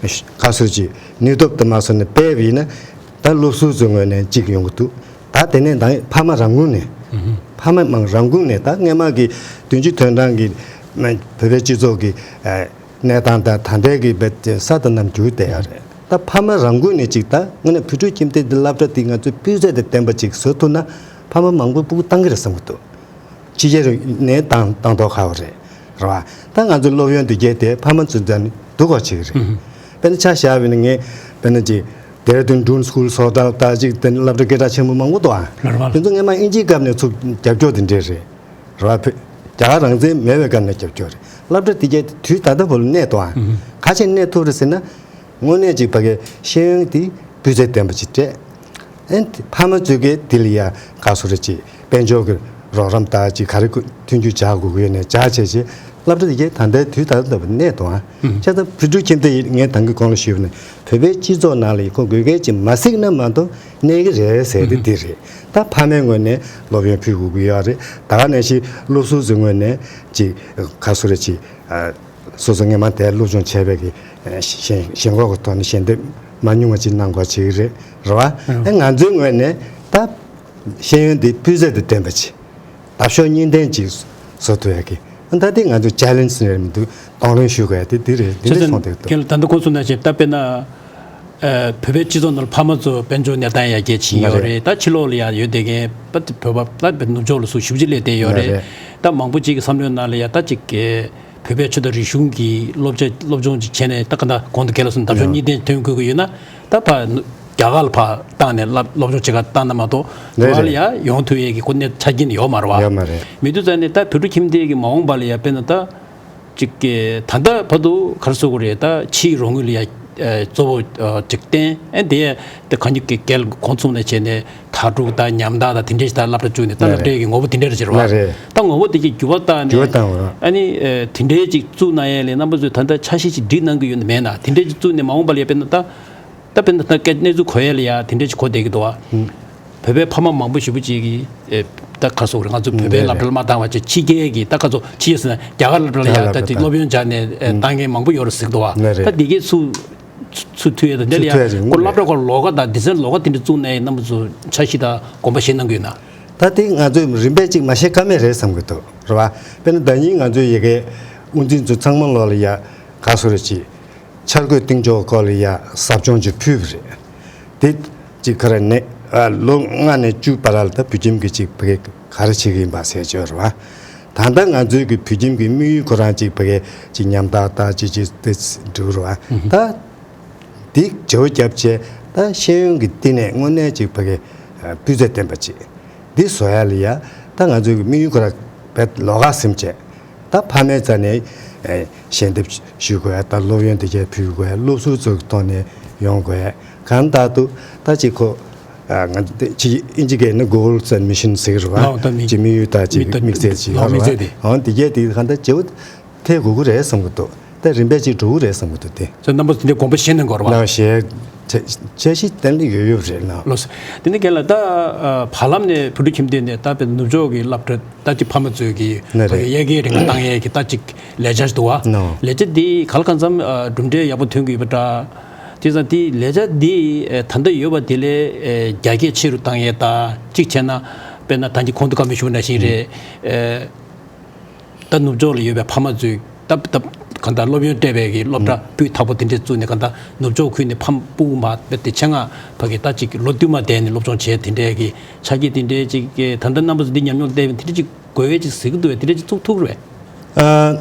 ཁ་སོར་ཅིག་ནུས་སྟོབས་དུ་མ་སོང་ནས་སྤེལ་བ་ཡིན་ན་ད་སློབ་ཟུར་ཚོའི་ངོས་ནས་གཅིག་ཡོང་གི་འདུག་ད་དེ་ནས་ད་ཕ་མ་རང་ངོས་ནས་ཕ་མ་མང་རང་ངོས་ནས་ད་སྔས་མ་གི་བདུན་ཅུ་དོན་གྲངས་ཀྱི་བོད་པའི་སྤྱི་ཚོགས་ཀྱི་གནས་སྟངས་དང་ད་ལྟའི་གི་བེད་ས་དང་ནམ་འགྱུར་བསྡད་ཡ་རེད། ད་ཕ་མ་རང་ངོས་ནས་ཅིག་ད་དངོས་གནས་བོད་ཕྲུག་ཁྱིམ་སྡེ་འདི་སློབ་གྲྭ་འདི་ང་ཚོས་སྤུས་ཚད་དང་ལྡན་པ་ཅིག་བཟོ་ཐུབ་ན་ཕ་མ་མང་པོ་སྤུ་གུ་བཏང་གི་རེད་བསམ་གི་འདུག་ཕྱི་རྒྱལ་ནས་བཏང་བཏང་མདོག་ཁ་པོ་རེད། རེད་བ། ད་ང་ཚོའི་སློབ་ཡོན་དེ་བརྒྱད་དེ་ཕ་མ་ཚོའི་རྩ་ནས་སྡུག་གོ་བྱེད་ཀྱི་རེད། དཔེར་ན་ཆ་བཞག་པ་ཡིན་ན་ངས་དཔེར་ན་ཅིག་ལྡེ་ར་ལྡུན་ཌུན་སི་ཀུལ་སོགས་ད་ད་ཅིག་དེ་ནི་སློབ་གྲྭ་སྐད་གྲགས་ཆེན་པོ་མང་པོ་འདུག་ཨ། རེད་བ། དེ་ཚོ་སྔས་མ་ཨིན་ཇིའི་སྐབས་ནས་ཚུགས་རྒྱབ་སྐྱོར་དེ་འདྲས་རེད། རེད་བ། བོད་རྒྱ་གར་རང་བཙན་མེད་པའི་སྐབས་ནས་རྒྱབ་སྐྱོར་རེད། སློབ་གྲྭ་དེ་གྱད་དུས་ད་ལྟ་བར་ལ་གནས་འདུག་ཨ། ག་ཅིག་གནས་ཐུབ་རེད་ཟེར་ན། དངོས་གནས་ཅིག་ཕ་གའི་ཤེས་ཡོན་དེ་སྤུས་ཚད་ལྡན་པ་ཅིག་སྤྲད། ཨེ་ཕ་མ་ཚོས་ཀྱི་དེ་ལ་ཡ་ག་སོ་རེ་ཅིག་དཔལ་འབྱོར་གྱི་ རོགས་རམ་དང་ཅིག་ག་རེ་མཐུན་འགྱུར་བྱ་དགོས་ཀྱི་ཡོད་ནས་བྱ་བྱས་བྱས་སློབ་གྲྭ་དེ་གའི་ད་ལྟའི་དུས་ད་ལྟ་བར་གནས་འདུག་ཨ། ཨུ། བྱས་ཙང་བོད་ཕྲུག་ཁྱིམ་སྡེ་ཡིས་ངས་ད་གིན་གོང་ལ་ཞུས་པ་ནས་བོད་པའི་སྤྱི་ཚོགས་ནང་ལ་ཡིན་ཁོ་དགོས་གལ་ཅིག་མ་གཟིགས་ན་མ་གཏོགས་གནས་ཀྱི་རེད་ཟེར་དེ་འདི་རེད། ད་ཕ་མའི་ངོས་ནས་སློབ་ཡོན་ཕུལ་དགོས་ཀྱི་ཡོད་རེད། ད་ག་ནང་བཞིན་སློབ་ཟུར་ཚོའི་ངོས་ནས་ཅིག་ག་སུ་རེད་ཅིག་ཨ། སོ་སོ་སྔོན་མ་དེར་སློབ་སྦྱོང་བྱས་པའི་གི་ཞེན་ཞེན་ཁོག་གི་ཐོག་ནས་ཞལ་འདེབས་མ་ཉུང་བ་ཅིག་གནང་དགོས་ཅིག་རེད་རེད་བ། ཨེ་ང་ཚོའི་ངོས་ནས་ད་ཤེས་ཡོན་འདི་སྤུས་ཚད་དང་ལྡན་པ་ཅིག་འདབ་གཤོག་གཉིས་ལྡན་ཅིག་བཟོ་ཐུབ་ཡ་གི་ད་འདི་ང་ཚོའི་ཆེ་ལེན་ཇི་ནས་མི་འདུག་གདོང་ལེན་ཞུ་དགོས་ཡ་དེ་འདི་རེད། འདི་ཆ་འདྲ་ཚང་མཐོང་བསྡད་འདུག་ཁྱེད་ལ་ད་ལྟ་ཁོང་གསུངས་ནང་བཞིན་ད་དཔེར་ན། ཨ། བོད་པའི་སྤྱི་ཚོགས་ནང་ལ་ཕ་མ་ཚོ་དཔལ་འབྱོར་གནས་སྟངས་ཡར་རྒྱས་ཕྱིན་ཡོད་རེད། ད་ཕྱི་ལོགས་ལ་ཡང་ཡོད་བསྡད་མཁན་ད་བོད་པ་ད་ནུབ་ཕྱོགས་ལ་སུ་ཞེ་པོ་ཅིག་སླེབས་བསྡད་ཡོད་རེད། ད་མང་པོ་ཅིག་གི་བསམ་བློའི་ནང་ལ་ཡང་ད་ཅིག་གི་བོད་པའི་ཆོས་དང་རིག་གཞུང་གི་སློབ་ཆ་སློབ་སྦྱོང་ཅིག་བྱས་ནས་ད་ག་ད་གོང་དུ་ཁྱེད་ལ་གསུངས་འདབ་ཆགས་གཉིས་ལྡན་ཐོན་དགོས་ཀྱི་ཡོད་ན་ད་ཕར་རྒྱ་གར་ལ་ཕར་བཏང་ནས་སློབ་སློབ་སྦྱོང་བྱེད་གར་བཏང་ན་མ་གཏོགས་འགྲོ་བ་ལ་ཡང་ཡོང་ཐུབ་ཡས་ཀྱི་ཁོ་གནས་ཆ་རྐྱེན་ཡོད་མ་རེད་བ། ཡོད་མ་རེད། མི་འདུག་ཙང་ནས་ད་བོད་ཕྲུག་ཁྱིམ་སྡེ་གི་མ་འོངས་པ་ལ་ཡང་དཔེར་ན་ད། ཅིག་གི་ད་ལྟ་བར་དུ་ག་རེ་ཟེར་དགོས་རེད། ད་ཕྱིའི་རོགས་དངུལ་ལ་ཡ་གཙོ་བོ་ཅིག་བརྟེན། ཨེ་དེ་ད་གང་ཅིག་གི་རྒྱལ་ཁོང་ཚོ་ནས་བྱས་ནས་དྭ་ཕྲུག་དང་ཉམ་ཐག་དང་དེ་འདྲའི་ཞིག་ད་སློབ་གྲྭ་བཅུག་ནས་ད་སློབ་གྲྭའི་གི་ངོ་བོ་དེ་འདྲ་རེད་ཟེར་བ། ད་ངོ་བོ་དེ་གི་འགྱུར་བ་བཏང་ནས་འགྱུར་བ་བཏང་བ། ཨ་ནི་དེ་འདྲའི་ཅིག་བཙུགས་གནང་ཡས་ལས་རྣམ་པ་ཚོས་ད་ལྟ་འཆར་གཞི་ཅིག་སྒྲིག་གནང་གི་ཡོད་ན་མེད་ན། དེ་འདྲའི་ཅིག་བཙུགས་ནས་མ་འོངས་པ་ལ་ཡ་དཔེར་ན་ད། ད་དཔེར་ན་ད་སྐད་གནས་ཚུལ་གོ་ཡས་ལ་ཡ་དེ་འདྲ་ཞིག་གོ་བསྡད་ཀྱི་འདུག་བ། ཨུ། བོད་པའི་ཕ་མ་མང་པོ་ཞེ་པོ་ཅིག་གིས་ཨེ་ད་ག་རེ་ཟེར་དགོས་རེད། ང་ཚོ་བོད་པའི་སློབ་གྲྭ་ལ་མ་བཏང་བ་བྱས་ཕྱི་རྒྱལ་གྱི་ད་ག་ཚོད་ཕྱི་རྒྱལ་ཟེར་ན་རྒྱ་གར་སློབ་གྲྭ་ལ་ཡ་ད་ཅིག་སློབ་ཡོན་སྦྱར་ནས་ཨེ་བཏང་མཁན་མང་པོ་ཡོད་རེད་ཟེར་གྱི་འདུག་བ། ད་འདི་གས་ཚུར་ཚུར་མཐུད་ཡས་དང་དེ་ལ་ཡ་ཁོ་སློབ་གྲྭ་ཁོ་ལོགས་ཀ་དང་དེ་ཚོའི་ལོགས་ཀ་དེ་འདྲ་བཙུགས་ནས་རྣམ་པ་ཚོ་འཆར་གཞི་དང་དགོངས་པ་བཞེས་གནང་གི་ཡོད་ན། ད་དེ་ང་ཚོས་རིམ་པས་ཅིག་མ་བཤད་ཀ་མེད་རེད་བསམ་གྱི་འདུག་རེད་བ། དཔེར་ན་ཟླ་ཉིན་ང་ཚོའི་ཡ་གའི་དབུ་འཛིན་ཚོ་ཚང་མ་ལོག་ལ་ཡ་ག་སུ་རེ་ཅིག་འཆར་འགོད་གཏིང་ཇོག་སྐོར་ལ་ཡ་ཟབ་སྦྱོང་ཅིག་ཕུལ་བ་རེད། དེ་ཅིག་ག་རེ་ནས་ཨ་ལོ་ལྔ་ནས་བཅུ་བར་ལ་ད་བོད་ཁྱིམ་གྱི་ཅིག་ཕ་གི་ག་རེ་བྱེད་ཀྱི་ཡིན་པ་ཟེར་བྱས་རེད་བ། ད་ལྟ་ང་ཚོའི་གི་བོད་ཁྱིམ་གྱི་དམིགས་ཡུལ་ཁོ་རང་ཅིག་ཕ་གི་ཅིག་ཉམ་ཐག་ད་ཅིག་ཅིག་དེ་འགྲོ་རེད་བ། ད་དེ་བརྗེ་བོ་བརྒྱབ་བྱས་ད་ཤེས་ཡོན་གྱི་སྟེང་ནས་དངོས་གནས་ཅིག་ཕ་གི་སྤུས་ཚད་ལྡན་པ་ཅིག་འདི་བཟོ་ཡ་ལ་ཡ་ད་ང་ཚོའི་གི་དམིགས་ཡུལ་ཁོ་རང་བེད་ལོགས་ཀ་ཟིན་བྱས། ད་ཕ་མའི་རྩ་ནས་ཨེ་ཞལ་འདེབས་ཞུ་དགོས། ད་སློབ་ཡོན་དེ་གས་ཕུལ་དགོས། སློབ་ཟུར་ཚོའི་ཐོག་ནས་ཡོང་དགོས། གང་ལྟར་དུ་ད་ཅིག་ཁོ་ཨ་ང་ཅིག་ཨིན་ཇི་སྐད་ནི་goals and mission ཟེར་གི་རེད་བ། ལའོ་ད་མི་ཅིག་དམིགས་ཡུལ་ད་ཅིག་མི་ད་དམིགས་ཚད་ཅིག་ལའོ་ཡོད་དམིགས་ཚད་རེད་དེ། བ། འོ་དེ་གས་དེ་གང་ལྟར་བརྗེ་བོ་ཐེབས་དགོས་ཀྱི་རེད་བསམ་གི་འདུག་ད་རིམ་པས་ཅིག་འགྲོ་གི་རེད་བསམ་གི་འདུག་དེ། ཚོ་རྣམ་པ་དེ་འདྲའི་དགོངས་པ་བཞེས་གནང་དགོས་རེད་བ། ལའོ་ཞལ་འཆར་གཞི་གཏན་ལ་ཡོད་ཡོད་རེད་ན། ལོས། དེ་ནི་རྒན་ལགས་ད་ཨ་བར་ལམ་ནས་བོད་ཕྲུག་ཁྱིམ་སྡེ་ནས་ད་དཔེ་ནུབ་ཕྱོགས་ཀྱི་སློབ་གྲྭ་ད་ཅིག་ཕ་མ་ཚོས་ཀྱི་ནི་རེད། ཕ་གི་དབྱར་ཁའི་རིང་ལ་བཏང་ཡས་ཀྱི་ད་ཅིག་ལས་འཆར་ཞིག་འདུག་བ། ནོ། ལས་འཆར་འདི་ག་ལ་གང་འཚམ་ཨ་གྲུབ་འབྲས་ཡག་པོ་ཐོན་གྱི་ཡོད་པ་འདྲ། དེ་ཙང་འདི་ལས་འཆར་འདི་ཨ་ད་ལྟ་ཡོད་པ་དེ་ལས་ཨ་རྒྱ་སྐྱེད་ཆེ་རུ་བཏང་ཡས་ད་ཅིག་བྱས་ན་དཔེར་ན་ད་ཅིག་གོང་དུ་བཀའ་མོལ་ཞུས་པ་ནང་བཞིན་རེད། ཨ་ད་ནུབ་ཕྱོགས་ལ་ཡོད་པའི་ཕ་མ་ཚོས་ད་ད་གང་ལྟར་སློབ་ཡོན་སྤྲད་པའི་གི་སློབ་གྲྭ་སྤུས་དག་པོ་དེ་འདྲས་བཙུགས་ནས་གང་ལྟར་ནུབ་ཕྱོགས་ཁུལ་ནས་ཕ་སྤུ་གུ་མ་དཔེ་དེ་ཆེད་མངགས་ཕ་གི་ད་ཅིག་ལོ་བསྟུད་མར་བསྡད་ནས་སློབ་སྦྱོང་བྱས་དེ་འདྲས་ཀྱི་ཆ་རྐྱེན་དེ་འདྲས་ཅིག་གི་ད་ལྟ་རྣམ་པ་ཚོ་འདི་ཉམས་མྱོང་བསྡད་པའི་དེ་འདྲས་ཅིག་དགོས་པའི་ཅིག་ཟེར་གི་འདུག་པས། དེ་འདྲས་ཅིག་བཙུགས་ཐུབ་རེད། ཨ།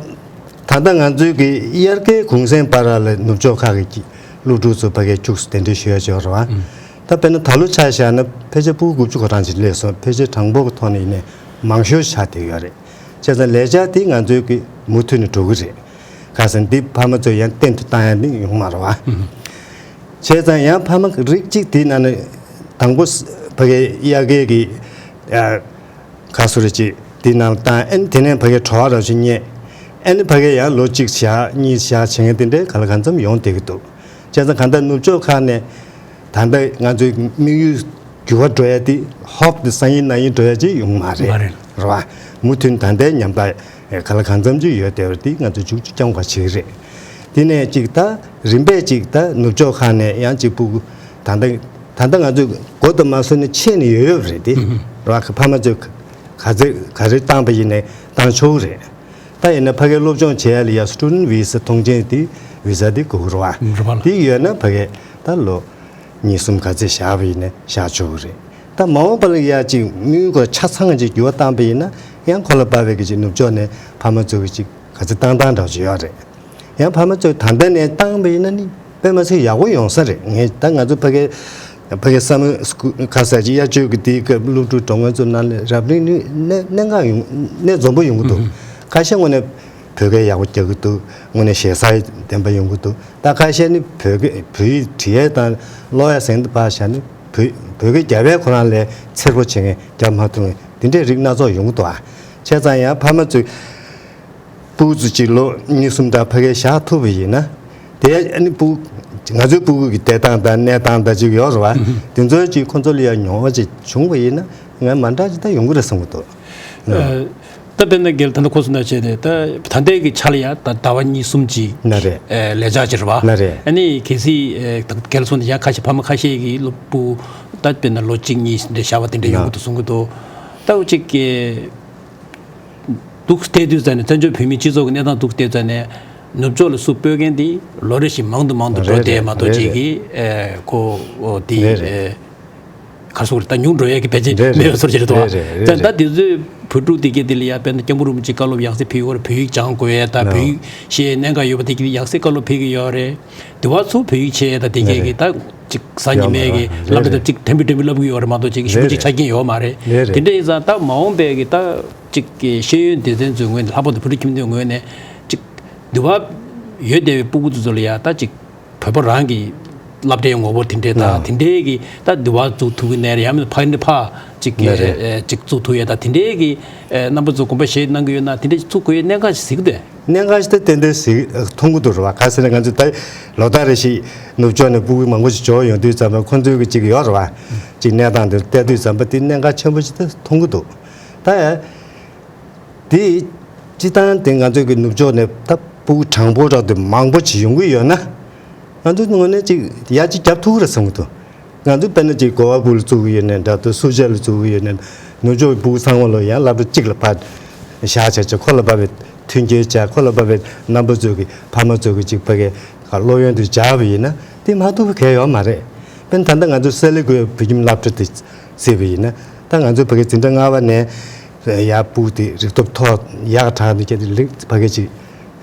ད་ལྟ་ང་ཚོའི་གི་དབྱར་ཁའི་གུང་སེང་བར་ལ་ནུབ་ཕྱོགས་ཁག་གི་སློབ་ཕྲུག་ཚོ་ཕ་གིར་ཁྱུག་ཙམ་གདན་འདྲེན་ཞུ་ཡ་ཅིག་ཡོད་རེད་བ། ཨང་། ད་དཔེར་ན་ད་ལོ་ཆ་བཞག་ན་ཕལ་ཆེར་སྤུ་གུ་དགུ་བཅུ་གོ་གྲངས་ཅིག་སླེབས་སོང་། ཕལ་ཆེར་གྲངས་འབོར་གྱི་ཐོག་ནས་ཡིན་ནའི་མང་ཤོས་ཆགས་བསྡད་ཡོད་རེད། བྱས་ཙང་ལས་འཆར་དེ་ང་ཚོའི་གི་མུ་མཐུད་ནས་འགྲོ་གི་རེད། གང་ཟེར་ན་འདི་ཕ་མ་ཚོས་ཡང་གཏན་དུ་བཏང་ཡ་ནི་ཡོང་མ་རེད་བ། ཨང་། བྱས་ཙང་ཡང་ཕ་མ་རིགས་གཅིག་དེའི་ནང་ནས་དང་པོ་ཕ་གིའི་དབྱར་ཁའི་གི་ཨ། ཁ་སུ་རེ་ཅིག་དེའི་ནང་ལ་བཏང་། ཨ་ནི་དེ་ནས་ཕ་གིའི་བྲོ་བ་རང་བཞིན་རྙེད། ཨ་ནི་ཕ་གིར་ཡང་ལོ་གཅིག་བཞག་གཉིས་བཞག་བྱེད་མཁན་དེ་འདྲའི་ག་ལ་གང་འཚམ་ཡོང་བསྡད་ཀྱི་འདུག་བྱས་ཙང་གང་ལྟར་ནུབ་ཕྱོགས་ཁག་ནས་ད་ལྟ་ང་ཚོའི་དམིགས་ཡུལ་འགྱུར་བ་འགྲོ་ཡ་དེ་ཧོབ་ཏེ་སང་ཉིན་གནངས་ཉིན་འགྲོ་ཡ་ཅིག་ཡོང་མ་རེད། མ་རེད། རེད་བ། མུ་མཐུད་ད་ལྟའི་ཉམས་ཐག་ག་ལ་གང་འཚམ་ཅིག་ཡོད་བསྡད་པ་དེ་ང་ཚོས་མཇུག་ཅིག་རྐྱང་པ་བྱེད་ཀྱི་རེད། དེ་ནས་ཅིག་ད་རིམ་པས་ཅིག་ད་ནུབ་ཕྱོགས་ཁག་ནས་ཡང་ཅིག་སྤུ་གུ་ད་ལྟ་ད་ལྟ་ང་ཚོས་འགོ་དང་མ་སོན་ནས་ཆད་ནས་ཡོད་ཡོད་རེད་དེ། ཨུ་ཧུ། རེད་བ། ཕ་མ་ཚོས་ག་ཚོད་ག་རེ་བཏང་པ་ཡིན་ནའི་བཏང་ཆོག་གི་རེད། ད་ཡིན་ན་ཕ་གིར་སློབ་སྦྱོང་བྱེད་ཡ་ལ་ཡ་student visa མཐོང་མཆན་དེ་visa དེ་དགོས་ཀྱི་རེད་བ། རེད་བ་ལ། དེ་ཡོད་ན་ཕ་གིར་ད་ལོ་གཉིས་གསུམ་ག་ཚོད་བཞག་པ་ཡིན་ནའི་བཞག་ཆོག་གི་རེད། ད་མ་འོངས་པ་ལ་ཡ་ཅིག་དམིགས་ཡུལ་སྐོར་ཆ་ཚང་ཅིག་འགྱུར་བ་བཏང་པ་ཡིན་ན་ཡང་ཁོ་ལ་དཔག་པའི་གི་ཅིག་ནུབ་ཕྱོགས་ནས་ཕ་མ་ཚོ་གི་ཅིག་ག་ཚོད་བཏང་སྟངས་འདྲ་བོ་ཅིག་ཡོད་རེད། ཡང་ཕ་མ་ཚོས་ད་ལྟ་ནས་བཏང་པ་ཡིན་ན་ནི་དཔེ་མ་སྲིད་ཡག་པོ་ཡོང་ས་རེད། ངས་ད་ང་ཚོ་ཕ་གི་ཕ་གི་སམ་མར་སི་ཀུལ་ག་ས་ཅིག་དབྱར་ཆོས་ཀྱི་དེའི་སྐབས་སློབ་ཕྲུག་འགྲོ་མཁན་ཚོ་ནང་ནས་རབ་གླེང་ནི་གནད་གནད་འགག་ཡོང་གནད་འཛོམས་པོ་ཡོང་གི་འདུག་ཨུ་ཧུ། ཁ་ཤས་དངོས་གནས་བོད་སྐད་ཡག་པོ་རྒྱག་གི་འདུག་དངོས་གནས་ཞེ་ས་ལྡན་པ་ཡོང་གི་འདུག་ད་ཁ་ཤས་ནི་བོད་སྐད་བོད་ཡིག་འབྲི་ཡས་དང་ཀློག་ཡས་ཟེར་མཁན་དེ་ཕར་བཞག་ནི་བོད་བོད་སྐད་རྒྱབ་ཡས་ཁོ་རང་ལས་འཚེར་པོ་བྱེད་མཁན་རྒྱབ་མ་ཐུབ་མཁན་ དེ་འདྲའི་རིགས་སྣ་ཚོགས་ཡོང་གི་འདུག་ཨ། བྱས་ཙང་ཡང་ཕ་མ་ཚོས་སྤུ་གུ་ཚོ་གཅིག་ལོ་གཉིས་གསུམ་དང་ཕ་གིར་བཞག་ཐུབ་པ་ཡིན་ན། དེ་ཨ་ནི་སྤུ་ང་ཚོའི་སྤུ་གུ་གི་བསྡད་སྟངས་དང་གནས་སྟངས་དང་ཅིག་ཡོད་རེད་བ། དེ་ཚོའི་ཅིག་ཁོ་ཚོ་ལ་ཡང་མྱོང་བ་ཅིག་བྱུང་བ་ཡིན་ན་ང་མ་འདྲ་ཅིག་ད་ཡོང་གི་རེད་བསམ་གི་འདུག་ཨ། ད་དཔེར་ན་རྒན་ལགས་ད་ལྟ་ཁོ་ཚོ་ན་བྱས་ཏེ་ད་ད་ལྟའི་གི་ཆ་ལ་ཡ་ད་ཟླ་བ་གཉིས་གསུམ་ཅིག་ན་རེད། ཨ། ལས་བྱ་ཅིག་རེད་བ། ན་རེད། ཨ་ནི་གལ་སྲིད་ཨ་ད་རྒན་ལགས་ཚོ་ནས་ཡང་ཁ་ཤས་ཕ་མ་ཁ་ཤས་ཀྱི་སློབ་སྤུ་ད་དཔེར་ན་ལོ་གཅིག་གཉིས་འདྲ་བཞག་པ་དེ་འདྲ་ཡོང་གི་འདུག་གསུང་གི་འདུག་ད་འུ་ཅིག་གི་འདུག་བལྟས་དུས་ཙ་ནས་བཙན་བྱོལ་བོད་མིའི་སྤྱི་ཚོགས་ཀྱི་གནས་སྟངས་འདུག་བལྟས་ཙ་ནས་ནུབ་ཕྱོགས་ལ་སུ་སྤོ་མཁན་དེ་ལོ་རེ་བཞིན་མང་དུ་མང་དུ་འགྲོ་བསྡད་མ་གཏོགས་ཅིག་གི་ཨེ་ཁོ་འོ་དེ་རེད་རེད། ཨེ་ག་སོགས་ད་ཉུང་འགྲོ་ཡས་ཀྱི་བེད་སྤྱད་རེད་མེད་པའི་བཟོ་འདྲ་ཅིག་རེད་འདུག་རེད་རེད་རེད། ད་ད་དེ་ཚོའི་བོད་ཕྲུག་དེ་གས་དེ་ལ་ཡ་དཔེར་ན་སྐྱབས་མགོན་རིན་པོ་ཆེ་བཀའ་སློབ་ཡང་སེ་ཕེབས་ཡོད་རེད། བོད་ཡིག་སྦྱང་དགོས་ཡས་ད་ན་བོད་ཡིག་ཤེས་ཡས་གནད་འགག་ཡོད་པ་དེ་གས་ཡང་སེ་བཀའ་སློབ་ཕེབས་ཀྱི་ཡོད་རེད། དེ་བ་ཚོ་བོད་ཡིག་ཤེས་ཡས་ད་དེ་གས་ཀྱི་ད་ཅིག་གཟའ་ཉི་མའི་གི་སློབ་གྲྭ་དང་ཅིག་དྲན་པའི་དྲན་པའི་བསླབ་གི་ཡོད་རེད་མ་གཏོགས་ཅིག་ཞིབ་པོ་ཅིག་ཆ་རྐྱེན་ཡོད་མ་རེད། རེད་རེད། དེ་འདྲ་ཡིན་ཙང་ད་མ་འོངས་པའི་གི་ད་ཅིག་གི་ཤེས་ཡོན་སྡེ་ཚན་ཚོའི་ངོས་ནས་ལྷག་པར་དུ་བོད་ཕྲུག་ཁྱིམ་སྡེའི་ངོས་ནས་ཅིག་འདི་བ་ཡོད་བསྡད་པའི་སྤུ་གུ་ཚོ་ཚོ་ལ་ཡ་ད་ཅིག་བོད་པ་རང་གི་སློབ་གྲྭའི་ངོ་བོ་དེ་འདྲའི་ད་དེ་འདྲའི་གི་ད་འདི་བ་བཙུགས་ཐུབ་ཀྱི་ནའི་རེད། ཡང་མིན་ཕ་གི་འདྲ་ཕ་ཅིག་གི་ཅིག་བཙུགས་ཐུབ་ཡ་ད་དེ་འདྲའི་གི་རྣམ་པ་ཚོ་དགོངས་པ་བཞེས་གནང་གི་ཡོད་ན་དེ་འདྲའི་ཅིག་བཙུགས་དགོས་ཡའི་གནད་འགག་ཞིག་གཟིགས་དེ། གནད་འགག་ཞིག་ད་ཏན་ཏན་གཟིགས་མཐོང་གི་འདུག་རེད་བ། ག་ཟེར་ན་ང་ཚོ་ད་ལོ་ལྟར་རེ་བཞིན་ནུབ་ཕྱོགས་ནས་སྤུ་གུ་མང་པོ་ཞིག་འབྱོར་ཡོང་དུས་ཙམ་པ་ཁོང་ཚོའི་གི་ཅིག་ཡོད་རེད་བ། ཅིག་གནས་སྟངས་དེ་བལྟས་དུས་ཙམ་པ་དེ་གནད་འགག་ཆེན་པོ་ཞིག་ད་མཐོང་གི་འདུག་ད་ཡ། དེ་སྤྱི་བཏང་དེ་ང་ཚོའི་གི་ནུབ་ཕྱོགས་ནས་ད་སྤུ་གུ་གྲངས་འབོར་རག་དུས་མང་པོ་ཅིག་ཡོང་གི་ཡོད་ན། ང་ཚོའི་ངོས་ནས་ཅིག་ཡ་ཅིག་རྒྱབ་ཐུབ་ཀྱི་རེད་བསམ་གྱི་འདུག་ང་ཚོ་དཔེར་ན་ཅིག་གོ་བ་སྦུག་ལ་བཙུགས་ཀྱི་ཡོད་ནའི་འདྲ་འདུག་སུ་ཇཱ་ལ་བཙུགས་ཀྱི་ཡོད་ནའི་ནུབ་ཕྱོགས་སྤུ་གུ་ཚང་མ་ལོ་ཡང་སློབ་གྲྭ་གཅིག་ལ་ཕར་བཞག་བྱས་བྱས་ཁོ་ལ་བབས་པའི་མཐུན་རྐྱེན་བྱས་ཁོ་ལ་བབས་པའི་རྣམ་པ་ཚོས་ཀྱི་ཕ་མ་ཚོས་ཀྱི་ཅིག་ཕ་གའི་སློབ་ཡོན་དུ་སྦྱར་བ་ཡིན་ན་དེ་མ་ཐུབ་པ་གང་ཡང་ཡོད་མ་རེད། དཔེར་ན་ད་ལྟ་ང་ཚོ་སེ་ལ་ཀོའི་བོད་ཁྱིམ་སློབ་གྲྭ་དེ་གཟིགས་པ་ཡིན་ན་ད་ང་ཚོ་ཕ་གའི་འཛིན་གྲྭ་ལྔ་པ་ནས་ཡར་སྤུ་གུ་དེ་རིག་སྟོབས་མཐོ་ཡག་དྲག་འདུག་ཀྱང་དེ་ལེགས་ཕ་གའི་ཅིག་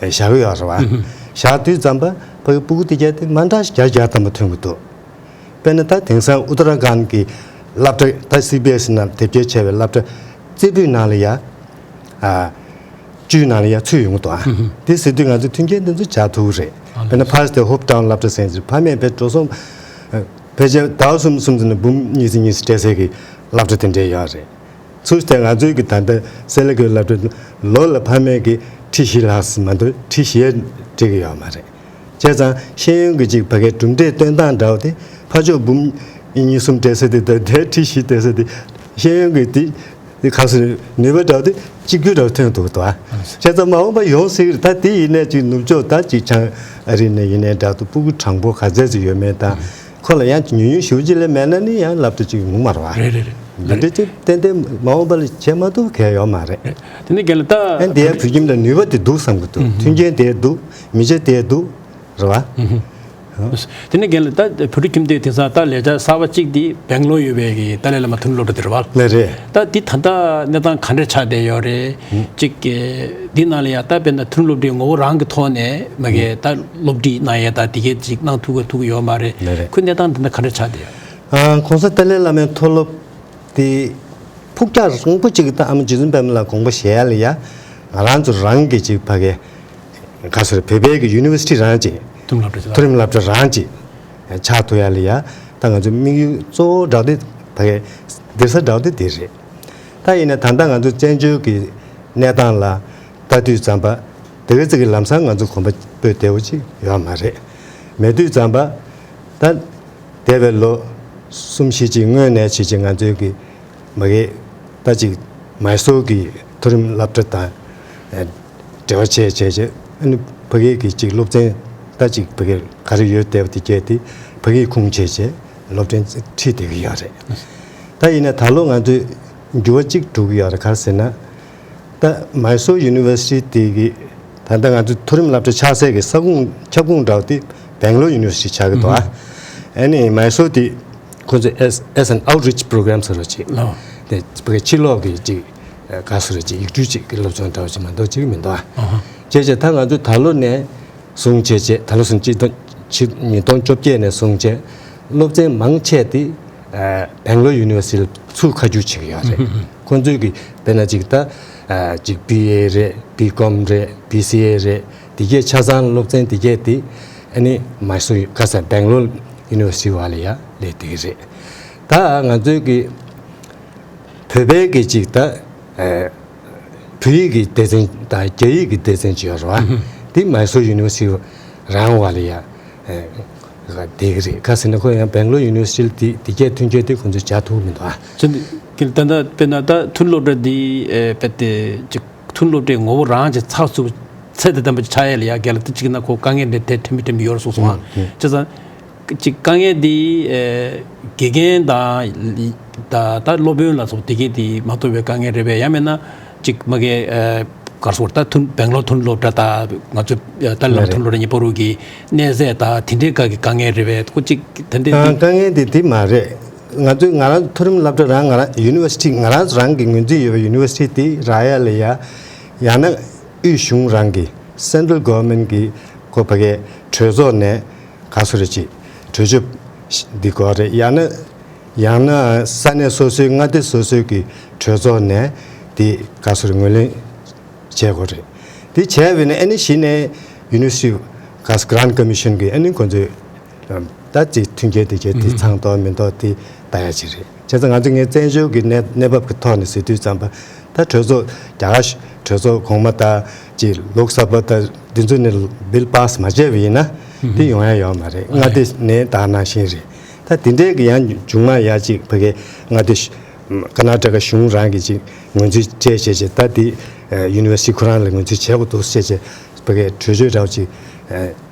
བཞག་གི་ཡོད་རེད་བ། བཞག་དུས་ཙམ་པ་ཕ་གའི་སྤུ་གུ་དེ་གྱ་དེ་མ་འདྲ་ཞིག་བརྒྱ་བརྒྱ་ཐམ་པ་ཐོན་གྱི་འདུག་དཔེར་ན་ད་དེང་སང་ཨུ་ཏ་ར་ཁཱན་གྱི་སློབ་གྲྭ་ད་སི་བི་ཨེ་སི་ནང་དེབ་སྐྱེལ་བྱས་པའི་སློབ་གྲྭ་རྩེ་ཕུད་ནང་ལ་ཡ། ཨ། བཅུའི་ནང་ལ་ཡ་ཚུད་ཡོང་གི་འདུག་ཨ། དེ་ཟེར་དུས་ང་ཚོས་མཐུན་རྐྱེན་དེ་ཚོ་སྦྱར་ཐུབ་ཀྱི་རེད། དཔེར་ན་ཕར་དེ་ཧོབ་ཏའུན་སློབ་གྲྭ་ཟེར་ཚུལ་ཕ་མས་ཕར་འགྲོ་སོང་། ཕལ་ཆེར་ཟླ་བ་གསུམ་གསུམ་ཙམ་ནས་འབུམ་གཉིས་ཙམ་གཉིས་ཙམ་སྤྲད་སའི་གི་སློབ་གྲྭ་དེ་འདྲས་ཡོད་རེད། ཚུར་བལྟས་ང་ཚོའི་གི་ད་ལྟ་སེ་ལ་ཀོའི་སློབ་གྲྭ་ལོ་ལ་ཕ་མས་གི་ཁྲི་བཞི་ལྷག་ཙམ་མ་གཏོགས་ཁྲི་བཞི་ཡས་སྤྲད་གི་ཡོད་མ་རེད། བྱས་ཙང་ཤེས་ཡོན་གྱི་ཅིག་ཕ་གའི་གྲུབ་འབྲས་སྟོན་སྟངས་འདྲ་བོ་དེ་ཕར་ཕྱོགས་འབུམ་གཉིས་གསུམ་སྤྲད་ས་དེ་དང་དེ་ཁྲི་བཞི་སྤྲད་ས་དེ་ཤེས་ཡོན་གྱི་དེ་དེ་ག་ཚོད་ནུས་པ་འདྲ་བོ་དེ་གཅིག་གྱུར་འདྲ་བོ་ཐོན་འདུག་ད། བྱས་ཙང་མ་འོངས་པ་ཡོང་སྲིད་ཀྱི་རེད། ད་དེ་ཡིན་ནའི་ཅིག་ནུབ་ཕྱོགས་ད་ཅིག་བྱང་ཨ་རི་ནས་ཡིན་ནའི་འདྲ་འདུག་སྤུ་གུ་གྲངས་འབོར་ག་ཚད་ཅིག་ཡོད་མེད་དང་། ཁོ་ལ་ཡང་ཉུང་ཉུང་ཞེ་པོ་ཅིག་ལས་མེད་ན་ནི་ཡང་སློབ་གྲྭ་གཅིག་ཡོང་མ་རེད་བ། རེད་རེད་རེད། འདི་འདྲ་ཅིག་ཏན་ཏན་མ་འོངས་པ་ལ་བྱེད་མ་ཐུབ་གལ་ཡོད་མ་རེད། དེ་ནི་རྒན་ལགས་ད། ཨ་ནི་དེ་ཡང་བོད་ཁྱིམ་ལ་ནུས་པ་དེ་འདུག་བསམ་གི་འདུག་མཐུན་རྐྱེན་དེ་འདུག་མི་ཚེ་དེ་འདུག་རེད་བ། དེ་ནི་རྒན་ལགས་ད་བོད་ཕྲུག་ཁྱིམ་སྡེ་དེང་སང་ད་ལས་འཆར་གསར་པ་གཅིག་དེ་སྦེང་ལོར་ཡོད་པའི་གི་ཏཱ་ལའི་བླ་མ་མཐོ་རིམ་སློབ་གྲྭ་དེ་རེད་བ། ལགས་རེད། ད་འདི་ད་ལྟ་གནས་སྟངས་ག་འདྲ་ཆགས་བསྡད་ཡོད་རེད། གཅིག་གི་འདི་ནང་ལ་ཡང་ད་དཔེར་ན་མཐོ་རིམ་སློབ་གྲྭའི་ངོ་བོ་རང་གི་ཐོག་ནས་མ་གི་ད་སློབ་ཁྲིད་གནང་ཡས་ད་དེ་གས་ཅིག་གནང་ཐུབ་ག་ཐུབ་གི་ཡོད་མ་རེད། ལགས་རེད། ཁོའི་གནས་སྟངས་འདི་ན་ག་འདྲ་ཆགས་བསྡད་ཡོད། ཨ། གོང་ས་ཏཱ་ལའི་བླ་མའི་མཐོ་སློབ་དེ་ཕུགས་རྒྱང་རིང་པོ་ཅིག་ད་ཨ་མ་རྗེ་བཙུན་པད་མ་ལགས་དགོངས་པ་བཞེས་ཡ་ལ་ཡ་ང་རང་ཚོ་རང་གི་ཅིག་ཕ་གི་ག་ཟེར་བོད་པའི་གི་ཡུ་ནི་ཝར་སི་ཊི་རང་ཅིག་མཐོ་རིམ་སློབ་གྲྭ་ཅིག་མཐོ་རིམ་སློབ་གྲྭ་རང་ཅིག་ཆགས་ཐུབ་ཡ་ལ་ཡ་ད་ང་ཚོའི་དམིགས་ཡུལ་གཙོ་བོ་འདྲ་བོ་དེ་ཕ་གི་སྡོད་ས་འདྲ་བོ་དེ་དེ་རེད། ད་ཡིན་ན་ད་ལྟ་ང་ཚོ་བཙན་བྱོལ་གྱི་གནས་སྟངས་ལ་ལྟ་དུས་ཙམ་པ་དེ་ག་ཙིག་གི་ལམ་སང་ང་ཚོ་གོམ་པ་སྤོས་བདེ་བོ་ཅིག་ཡོད་མ་རེད། མེད་དུས་ཙམ་པ་ད་འདས་པའི་ལོ་གསུམ་བཞི་ཅིག་སྔོན་ནས་བྱས་བྱས་ང་ཚོའི་གི་མ་གི་ད་ཅིག་མའི་སོར་གྱི་མཐོ་རིམ་སློབ་གྲྭ་དང་འབྲེལ་བ་བྱས་བྱས་བྱས་ཨ་ནི་ཕ་གི་གི་ཅིག་སློབ་ཚན་ད་ཅིག་ཕ་གི་ག་རེ་ཡོད་བསྡད་པ་དེ་གས་དེ་ཕ་གི་ཁུངས་བྱས་བྱས་སློབ་ཚན་ཁྲིད་བསྡད་ཀྱི་ཡོད་རེད། ད་ཡིན་ན་ད་ལོ་ང་ཚོས་འགྱུར་བ་གཅིག་འགྲོ་གི་ཡོད་རེད། ག་རེ་ཟེར་ན། ད་མའི་སོར་ཡུ་ནི་ཝར་སི་ཊི་གི་ད་ལྟ་ང་ཚོ་མཐོ་རིམ་སློབ་གྲྭ་ཆགས་སའི་གི་ས་ཁོངས་ཁྱབ་ཁོངས་འདྲ་བོ་དེ་སྦེང་ལོར་ཡུ་ནི་ཝར་སི་ཊི་ཆགས་ཀྱི་འདུག་ཨ། ཨ་ནི་མའི་སོར་དེ་ཁོ་ཚོས་as as an outreach program ཟེར་བ་ཅིག་ལོ། དེ་ཕ་གི་ཕྱི་ལོགས་ཀྱི་ཅིག་ག་ཟེར་བ་ཅིག་ཡིག་འབྲུ་ཅིག་གི་སློབ་སྦྱོང་འདྲ་བོ་ཅིག་མ་གཏོགས་ཅིག་མི་འདུག་ཨ། བྱས་བྱས་ད་ང་ཚོ་ད་ལོ་ནས་བཟུང་བྱས་བྱས་ད་ལོ་སོང་ཆིག་སྟོང་ཆིག་ཉིས་སྟོང་བཅོ་བརྒྱད་ནས་བཟུང་བྱས་སློབ་ཚན་མང་ཆེ་དེ་སྦེང་ལོར་ཡུ་ནི་ཝར་སི་ཊི་ལ་ཚུར་ཁ་བསྒྱུར་བྱེད་ཀྱི་ཡོད་རེད། ཁོང་ཚོས་ཀྱི་དཔེར་ན་ཅིག་ད་ཅིག་བི་ཨེ་རེད། བི་ཀོམ་རེད། བི་སི་ཨེ་རེད། དེ་གས་ཆ་ཚང་སློབ་ཚན་དེ་གས་དེ་ཨ་ནི་མའི་སོར་ག་ས་སྦེང་ལོར་ཡུ་ནི་ཝར་སི་ཊི་བ་ལ་ཡ་སླེབས་བསྡད་ཀྱི་རེད། ད་ང་ཚོས་ཀྱི་ བོད་པའི་གི་ཅིག་ད་ཨེ་བོད་ཡིག་གི་སྡེ་ཚན་དང་རྒྱ་ཡིག་གི་སྡེ་ཚན་ཅིག་ཡོད་རེད་བ། དེ་མའི་སོར་ཡུ་ནི་ཝར་སི་ཊི་རང་བ་ལ་ཡ་ཨེ་བསྡད་གི་རེད། ག་ཟེར་ན་ཁོ་ཡང་སྦེང་ལོར་ཡུ་ནི་ཝར་སི་ཊི་ལ་དེ་དེ་གའི་མཐུན་རྐྱེན་དེ་ཁོ་ཚོས་སྦྱར་ཐུབ་མི་འདུག་ཨ། ཅི་འདི་གི་ད་ལྟ་དཔེར་ན་ད་མཐུན་སློབ་གྲྭ་འདི་ཨེ་དཔེ་དེ་ཅིག་མཐུན་སློབ་གྲྭའི་ངོ་བོ་རང་ཅིག་ཚགས་ཚུད་ཚད་དང་ལྡན་པ་ཅིག་ཆགས་ཡས་ལ་ཡ་རྒན་ལགས་དེ་གཅིག་ན་ཁོ་དཀའ་ངལ་འདི་དེ་ཕྲན་བུ་ཕྲན་བུ་ཡོད་རེད་གསུངས་སོང་ཨ། ཨུ་ཨུ། བྱས་ཙང་། ཅིག་དཀའ་ངལ་འདི་ཨེ་དགེ་རྒན་དང་ད་ད་སློབ་དཔོན་ལ་སོགས་དེ་གའི་དེ་མ་གཏོགས་པའི་དཀའ་ངལ་རེད་པས། ཡང་མིན་ན་ཅིག་མ་གི་ཨེ་ག་རེ་ཟེར་ད་མཐུན་སྦེང་ལོར་མཐུན་སློབ་གྲྭ་དང་ང་ཚོ་ཨེ་ཏཱ་ལའི་བླ་མ་མཐུན་སློབ་གྲྭ་གཉིས་བར་དུ་གི་གནས་ཚད་དང་དེ་འདྲའི་སྒང་གི་དཀའ་ངལ་རེད་པས། ཁོ་ཅིག་དེ་འདྲའི་ཨ་དེ་དཀའ་ངལ་འདི་དེ་མ་རེད། ང་ཚོས་ང་རང་མཐོ་རིམ་སློབ་གྲྭ་རང་ང་རང་ཡུ་ནི་ཝར་སི་ཊི་ང་རང་ཚོ་རང་གི་ངོས་འཛིན་ཡོད་པའི་ཡུ་ནི་ཝར་སི་ཊི་དེ་རག་ཡ་ལ་ཡ་ཡང་ན་དབུས་གཞུང་རང་གི་Central Government གི་ཁོ་ཕ་གའི་གྲོས་ཚོགས་ནས་ག་ཚོད་རེ་ཅིག་གྲོས་ཆོད་འདི་དགོས་རེད། ཡང་ན་ཡང་ན་ས་གནས་སོ་སོའི་མངའ་སྡེ་སོ་སོའི་གི་གྲོས་ཚོགས་ནས་འདི་ག་ཚོད་རེ་ངོས་ལེན་བྱེད་དགོས་རེད། འདི་བྱས་པས་ན་ཨ་ནི་གཞི་ནས་University of Grant Commission གི་ཨ་ནི་ཁོ་ཚོས་ད་ཅིག་མཐུན་རྐྱེན་དེ་གྱད་དེ་ཚང་དོ་མི་དོ་དེ་ལྟ་ཡ་ཅིག་རེད། བྱས་ཙང་ང་ཚོ་ངའི་བཙན་བྱོལ་གྱི་གནས་གནས་བབ་ཀྱི་ཐོག་ནས་ཟེར་དུས་ཙམ་པ་ད་གྲོས་ཚོགས་རྒྱ་གར་གྲོས་ཚོགས་གོང་མ་ད་ཅིག་ལོག་ས་པ་ད་འདི་ཚོ་ནས་བིལ་པཱ་སི་མ་བྱས་པ་ཡིན་ན་དེ་ཡོང་ཡ་ཡོད་མ་རེད། མངའ་སྡེ་ནས་ད་ནང་བཞིན་རེད། ད་དེ་འདྲའི་གི་ཡང་མཇུག་མ་ཡ་ཅིག་ཕ་གི་མངའ་སྡེ་ཀར་ནཱ་ཊ་ཀ་གཞུང་རང་གི་ཅིག་ངོས་འཛིན་བྱས་བྱས་བྱས་ད་དེ་ཡུ་ནི་ཝར་སི་ཊི་ཁོ་རང་ལ་ངོས་འཛིན་བྱེད་དགོས་འདུག་བྱས་བྱས་ཕ་གི་གྲོས་ཆོད་འདྲ་བོ་ཅིག་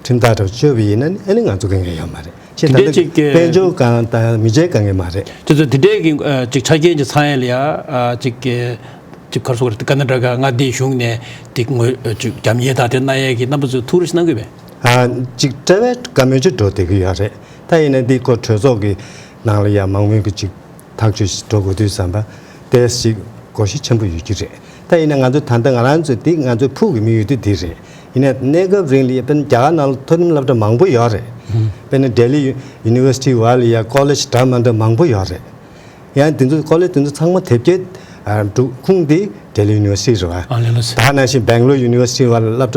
ཁྲིམས་ཐག་འདྲ་བོ་གཅོད་པ་ཡིན་ན་ཨ་ནི་ང་ཚོ་དཀའ་ངལ་ཡོད་མ་རེད། ཅེས་དེ་འདྲའི་ད་ཅིག་གི་དཔལ་འབྱོར་གང་དང་མི་ཆའི་དཀའ་ངལ་མ་རེད། དེ་ཚོ་དེ་འདྲའི་གི་ཅིག་ཆ་རྐྱེན་ཅིག་ཚང་ཡས་ལ་ཡ་ཅིག་གི་ཅིག་ག་རེ་ཟེར་དགོས་རེད། ཀར་ནཱ་ཊ་ཀ་མངའ་སྡེའི་གཞུང་ནས་དེ་ངོས་ཅིག་རྒྱབ་གཉེར་དང་དེ་གནང་ཡས་ཀྱི་རྣམ་པ་ཚོ་ཐུགས་རེ་གནང་གི་ཡོད་པས། ཨ་ཅིག་དཔྲལ་བའི་བཀའ་མོལ་ཅིག་འགྲོ་བསྡད་ཀྱི་ཡོད་རེད། ད་ཡིན་ན་འདི་ཁོ་གྲོས་ཚོགས་ཀྱི་ནང་ལ་ཡ་མང་མོས་ཀྱི་ཅིག་ཐག་གཅོད་ཞིག་འགྲོ་དགོས་དུས་ཙམ་པ་ཏོག་ཙམ་ཅིག་སྒོར་གཞི་ཆེན་པོ་ཡོད་ཀྱི་རེད། ད་ཡིན་ན་ང་ཚོ་ད་ལྟ་ང་རང་ཚོ་འདི་ང་ཚོའི་ཕུགས་ཀྱི་དམིགས་ཡུལ་དེ་འདི་རེད། ཡིན་ན་གནས་སྐབས་རིང་ལ་དཔེར་ན་རྒྱ་གར་ནང་ལ་མཐོ་རིམ་སློབ་གྲྭ་མང་པོ་ཡོད་རེད། དཔེར་ན་Delhi University བར་ལ་ཡ་ཀོ་ལེཇ་འདྲ་མི་འདྲ་མང་པོ་ཡོད་རེད། ཡང་དེ་ཚོ་ཀོ་ལེཇ་དེ་ཚོ་ཚང་མ་དེབ་སྐྱེལ་འབྲུག་ཁུངས་དེ་Delhi University རེད་བ། ཨ་ལེ་ལོ་སི། ད་ནང་བཞིན་Bangalore University བར་ལ་སློབ་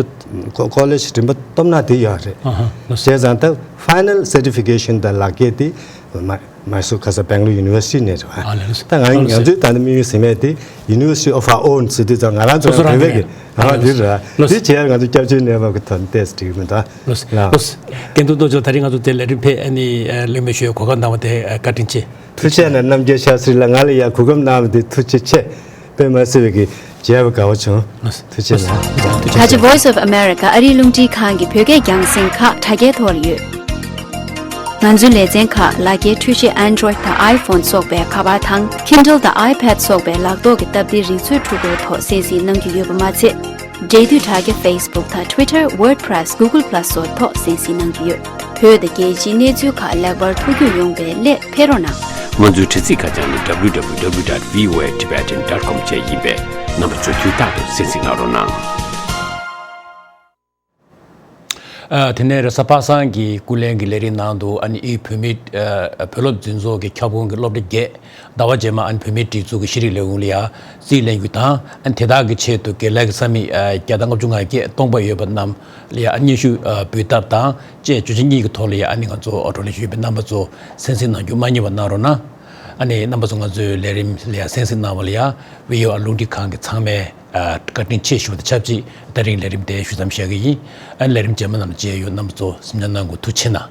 གྲྭ་ཀོ་ལེཇ་རིམ་པ་སྟོབས་ན་དེ་ཡོད་རེད། ཨ་ཧ་ལོ་སི། བྱས་ཙང་ད་final certification དང་ལག་འཁྱེར་དེ་མ་མ་སུ་ཁ་ས་Bangalore University ནས་རེད་བ། ཨ་ལེ་ལོ་སི། ད་ང་ང་ཚོའི་ད་ནི་དམིགས་ཡུལ་ཟེར་མེད་དེ་University of our own ཟེར་དུས་ཙང་ང་རང་ཚོ་སོ་སོ་རང་རང་རེད་བ་གི་གི་ཨ་ལེ་ལོ་སི། འདི་རེད་བ། ལོ་སི། འདི་བྱས་ང་ཚོ་སྐྱབས་བཅོལ་གནས་བབ་ཀྱི་ཐོག་ནས་ཏེས་འགྲིག་མི་འདུག་ལོ་སི། ལོ་སི། ལོ་སི། སྐལ་རྡོར་རྡོ་རྗེ་ད་རིང་ང་ཚོ་དེ་ལས་རིམ་ཕེབས་ཨ་ནི་གླེང་མོལ་ཞུ་གོ་སྐབས་གནང་བ་དེ་བཀའ་དྲིན་ཆེ། ཐུགས་རྗེ་གནང་། རྣམ་རྒྱལ་ཤཱ་སྟྲི་ལགས་ང་ལ་ཡ་གོ་སྐབས་གནང་བ་དེ་ཐུགས་རྗེ་ཆེ། དཔེ་མ་སྲིད་པའི་གི་མཇལ་བ་དགའ་བོ་བྱུང་། ཐུགས་རྗེ་གནང་། ད་ཆ་Voice of America ཨ་རིའི་རླུང་འཕྲིན་ཁང་གི་བོད་སྐད་རྒྱང་སྲིང་ཁག་དྲ་རྒྱའི་ཐོག་ལ་ཡོད། ང་ཚོའི་ལེ་ཚན་ཁག་ལག་འཁྱེར་འཕྲུལ་ཆས་Android དང་iPhone སོགས་པའི་ཁ་པར་དང་Kindle དང་iPad སོགས་པའི་ལག་ཐོག་གི་སྟབས་བདེའི་རིག་མཛོད་འཕྲུལ་འཁོར་ཐོག་གསན་གཟིགས་གནང་རྒྱུ་ཡོད་པ་མ་ཚད། འབྲེལ་མཐུད་དྲ་རྒྱ་Facebook དང་Twitter, WordPress, Google Plus སོགས་ཐོག་གསན་གཟིགས་གནང་རྒྱུ་ཡོད། བོད་དང་རྒྱལ་སྤྱིའི་གནས་ཚུལ་ཁག་ལེགས་པར་ཐུགས་རྒྱུས་ཡོང་བའི་སླད་ཕེབས་རོགས་གནང་། ང་ཚོའི་དྲ་ཚིགས་ཁ་བྱང་ནི་W W W dot V O A Tibetan dot com བཅས་ཡིན་པས་རྣམ་པ་ཚོས་དུས་རྟག་ཏུ་གསན་གཟིགས་གནང་རོགས་གནང་། ཨ། དེ་ནས་རེས་གཟའ་པ་སངས་ཀྱི་སྐུ་ལས་ཀྱི་ལས་རིམ་ནང་དུ་ཨ་ནི་དབུས་བོད་མིའི་ཨ་བོད་སློབ་འཛིན་ཚོགས་ཀྱི་ཁྱབ་ཁོངས་ཀྱི་སློབ་གྲྭ་བརྒྱད། ཟླ་བ་རྗེས་མ་ཨ་ནི་བོད་མིའི་སྒྲིག་འཛུགས་ཀྱི་ཤེས་རིག་ལས་ཁུངས་ལ་ཡ་རྩིས་ལེན་རྒྱུ་དང་། ཨ་ནི་དེ་དག་གི་ཆེད་དུ་དགེ་ལས་ཀྱི་ས་མིག་ཨ་བརྒྱ་དང་ལྔ་བཅུ་ང་བརྒྱད་སྟོང་པ་ཡོད་པ་རྣམས་ལ་ཡ་ཨ་སྙན་ཞུ་ཨ་འབུལ་ཐབས་དང་བཅས་བརྗོད་བྱ་གཉིས་ཀྱི་ཐོག་ལ་ཡ་ཨ་ནི་ང་ཚོ་བགྲོ་གླེང་ཞུས་པའི་རྣམ་པ་ཚོ་གསན་གཟིགས་གནང་རྒྱུ་མ་བསྙེལ་བ་གནང་རོགས་གནང་། ཨ་ནི་རྣམ་པ་ཚོ་ང་ཚོའི་ལས་རིམ་ལ་ཡ་གསན་གཟིགས་གནང་བ་ལ་ཡ་V O A རླུང་འཕྲིན་ཁང་གི་ཚང་མས་ཨ་བཀའ་དྲིན་ཆེ་ཞུ་བ་དང་ཆབས་ཅིག་ད་རིང་ལས་རིམ་དེ་ཞུ་མཚམས་བཞག་གི་ཡིན། ཨ་ནི་ལས་རིམ་རྗེས་མ་ནང་ལ་མཇལ་ཡོང་། རྣམ་པ་ཚོ་གཟིམ་འཇག་གནང་དགོས། ཐུགས་རྗེ་གནང་།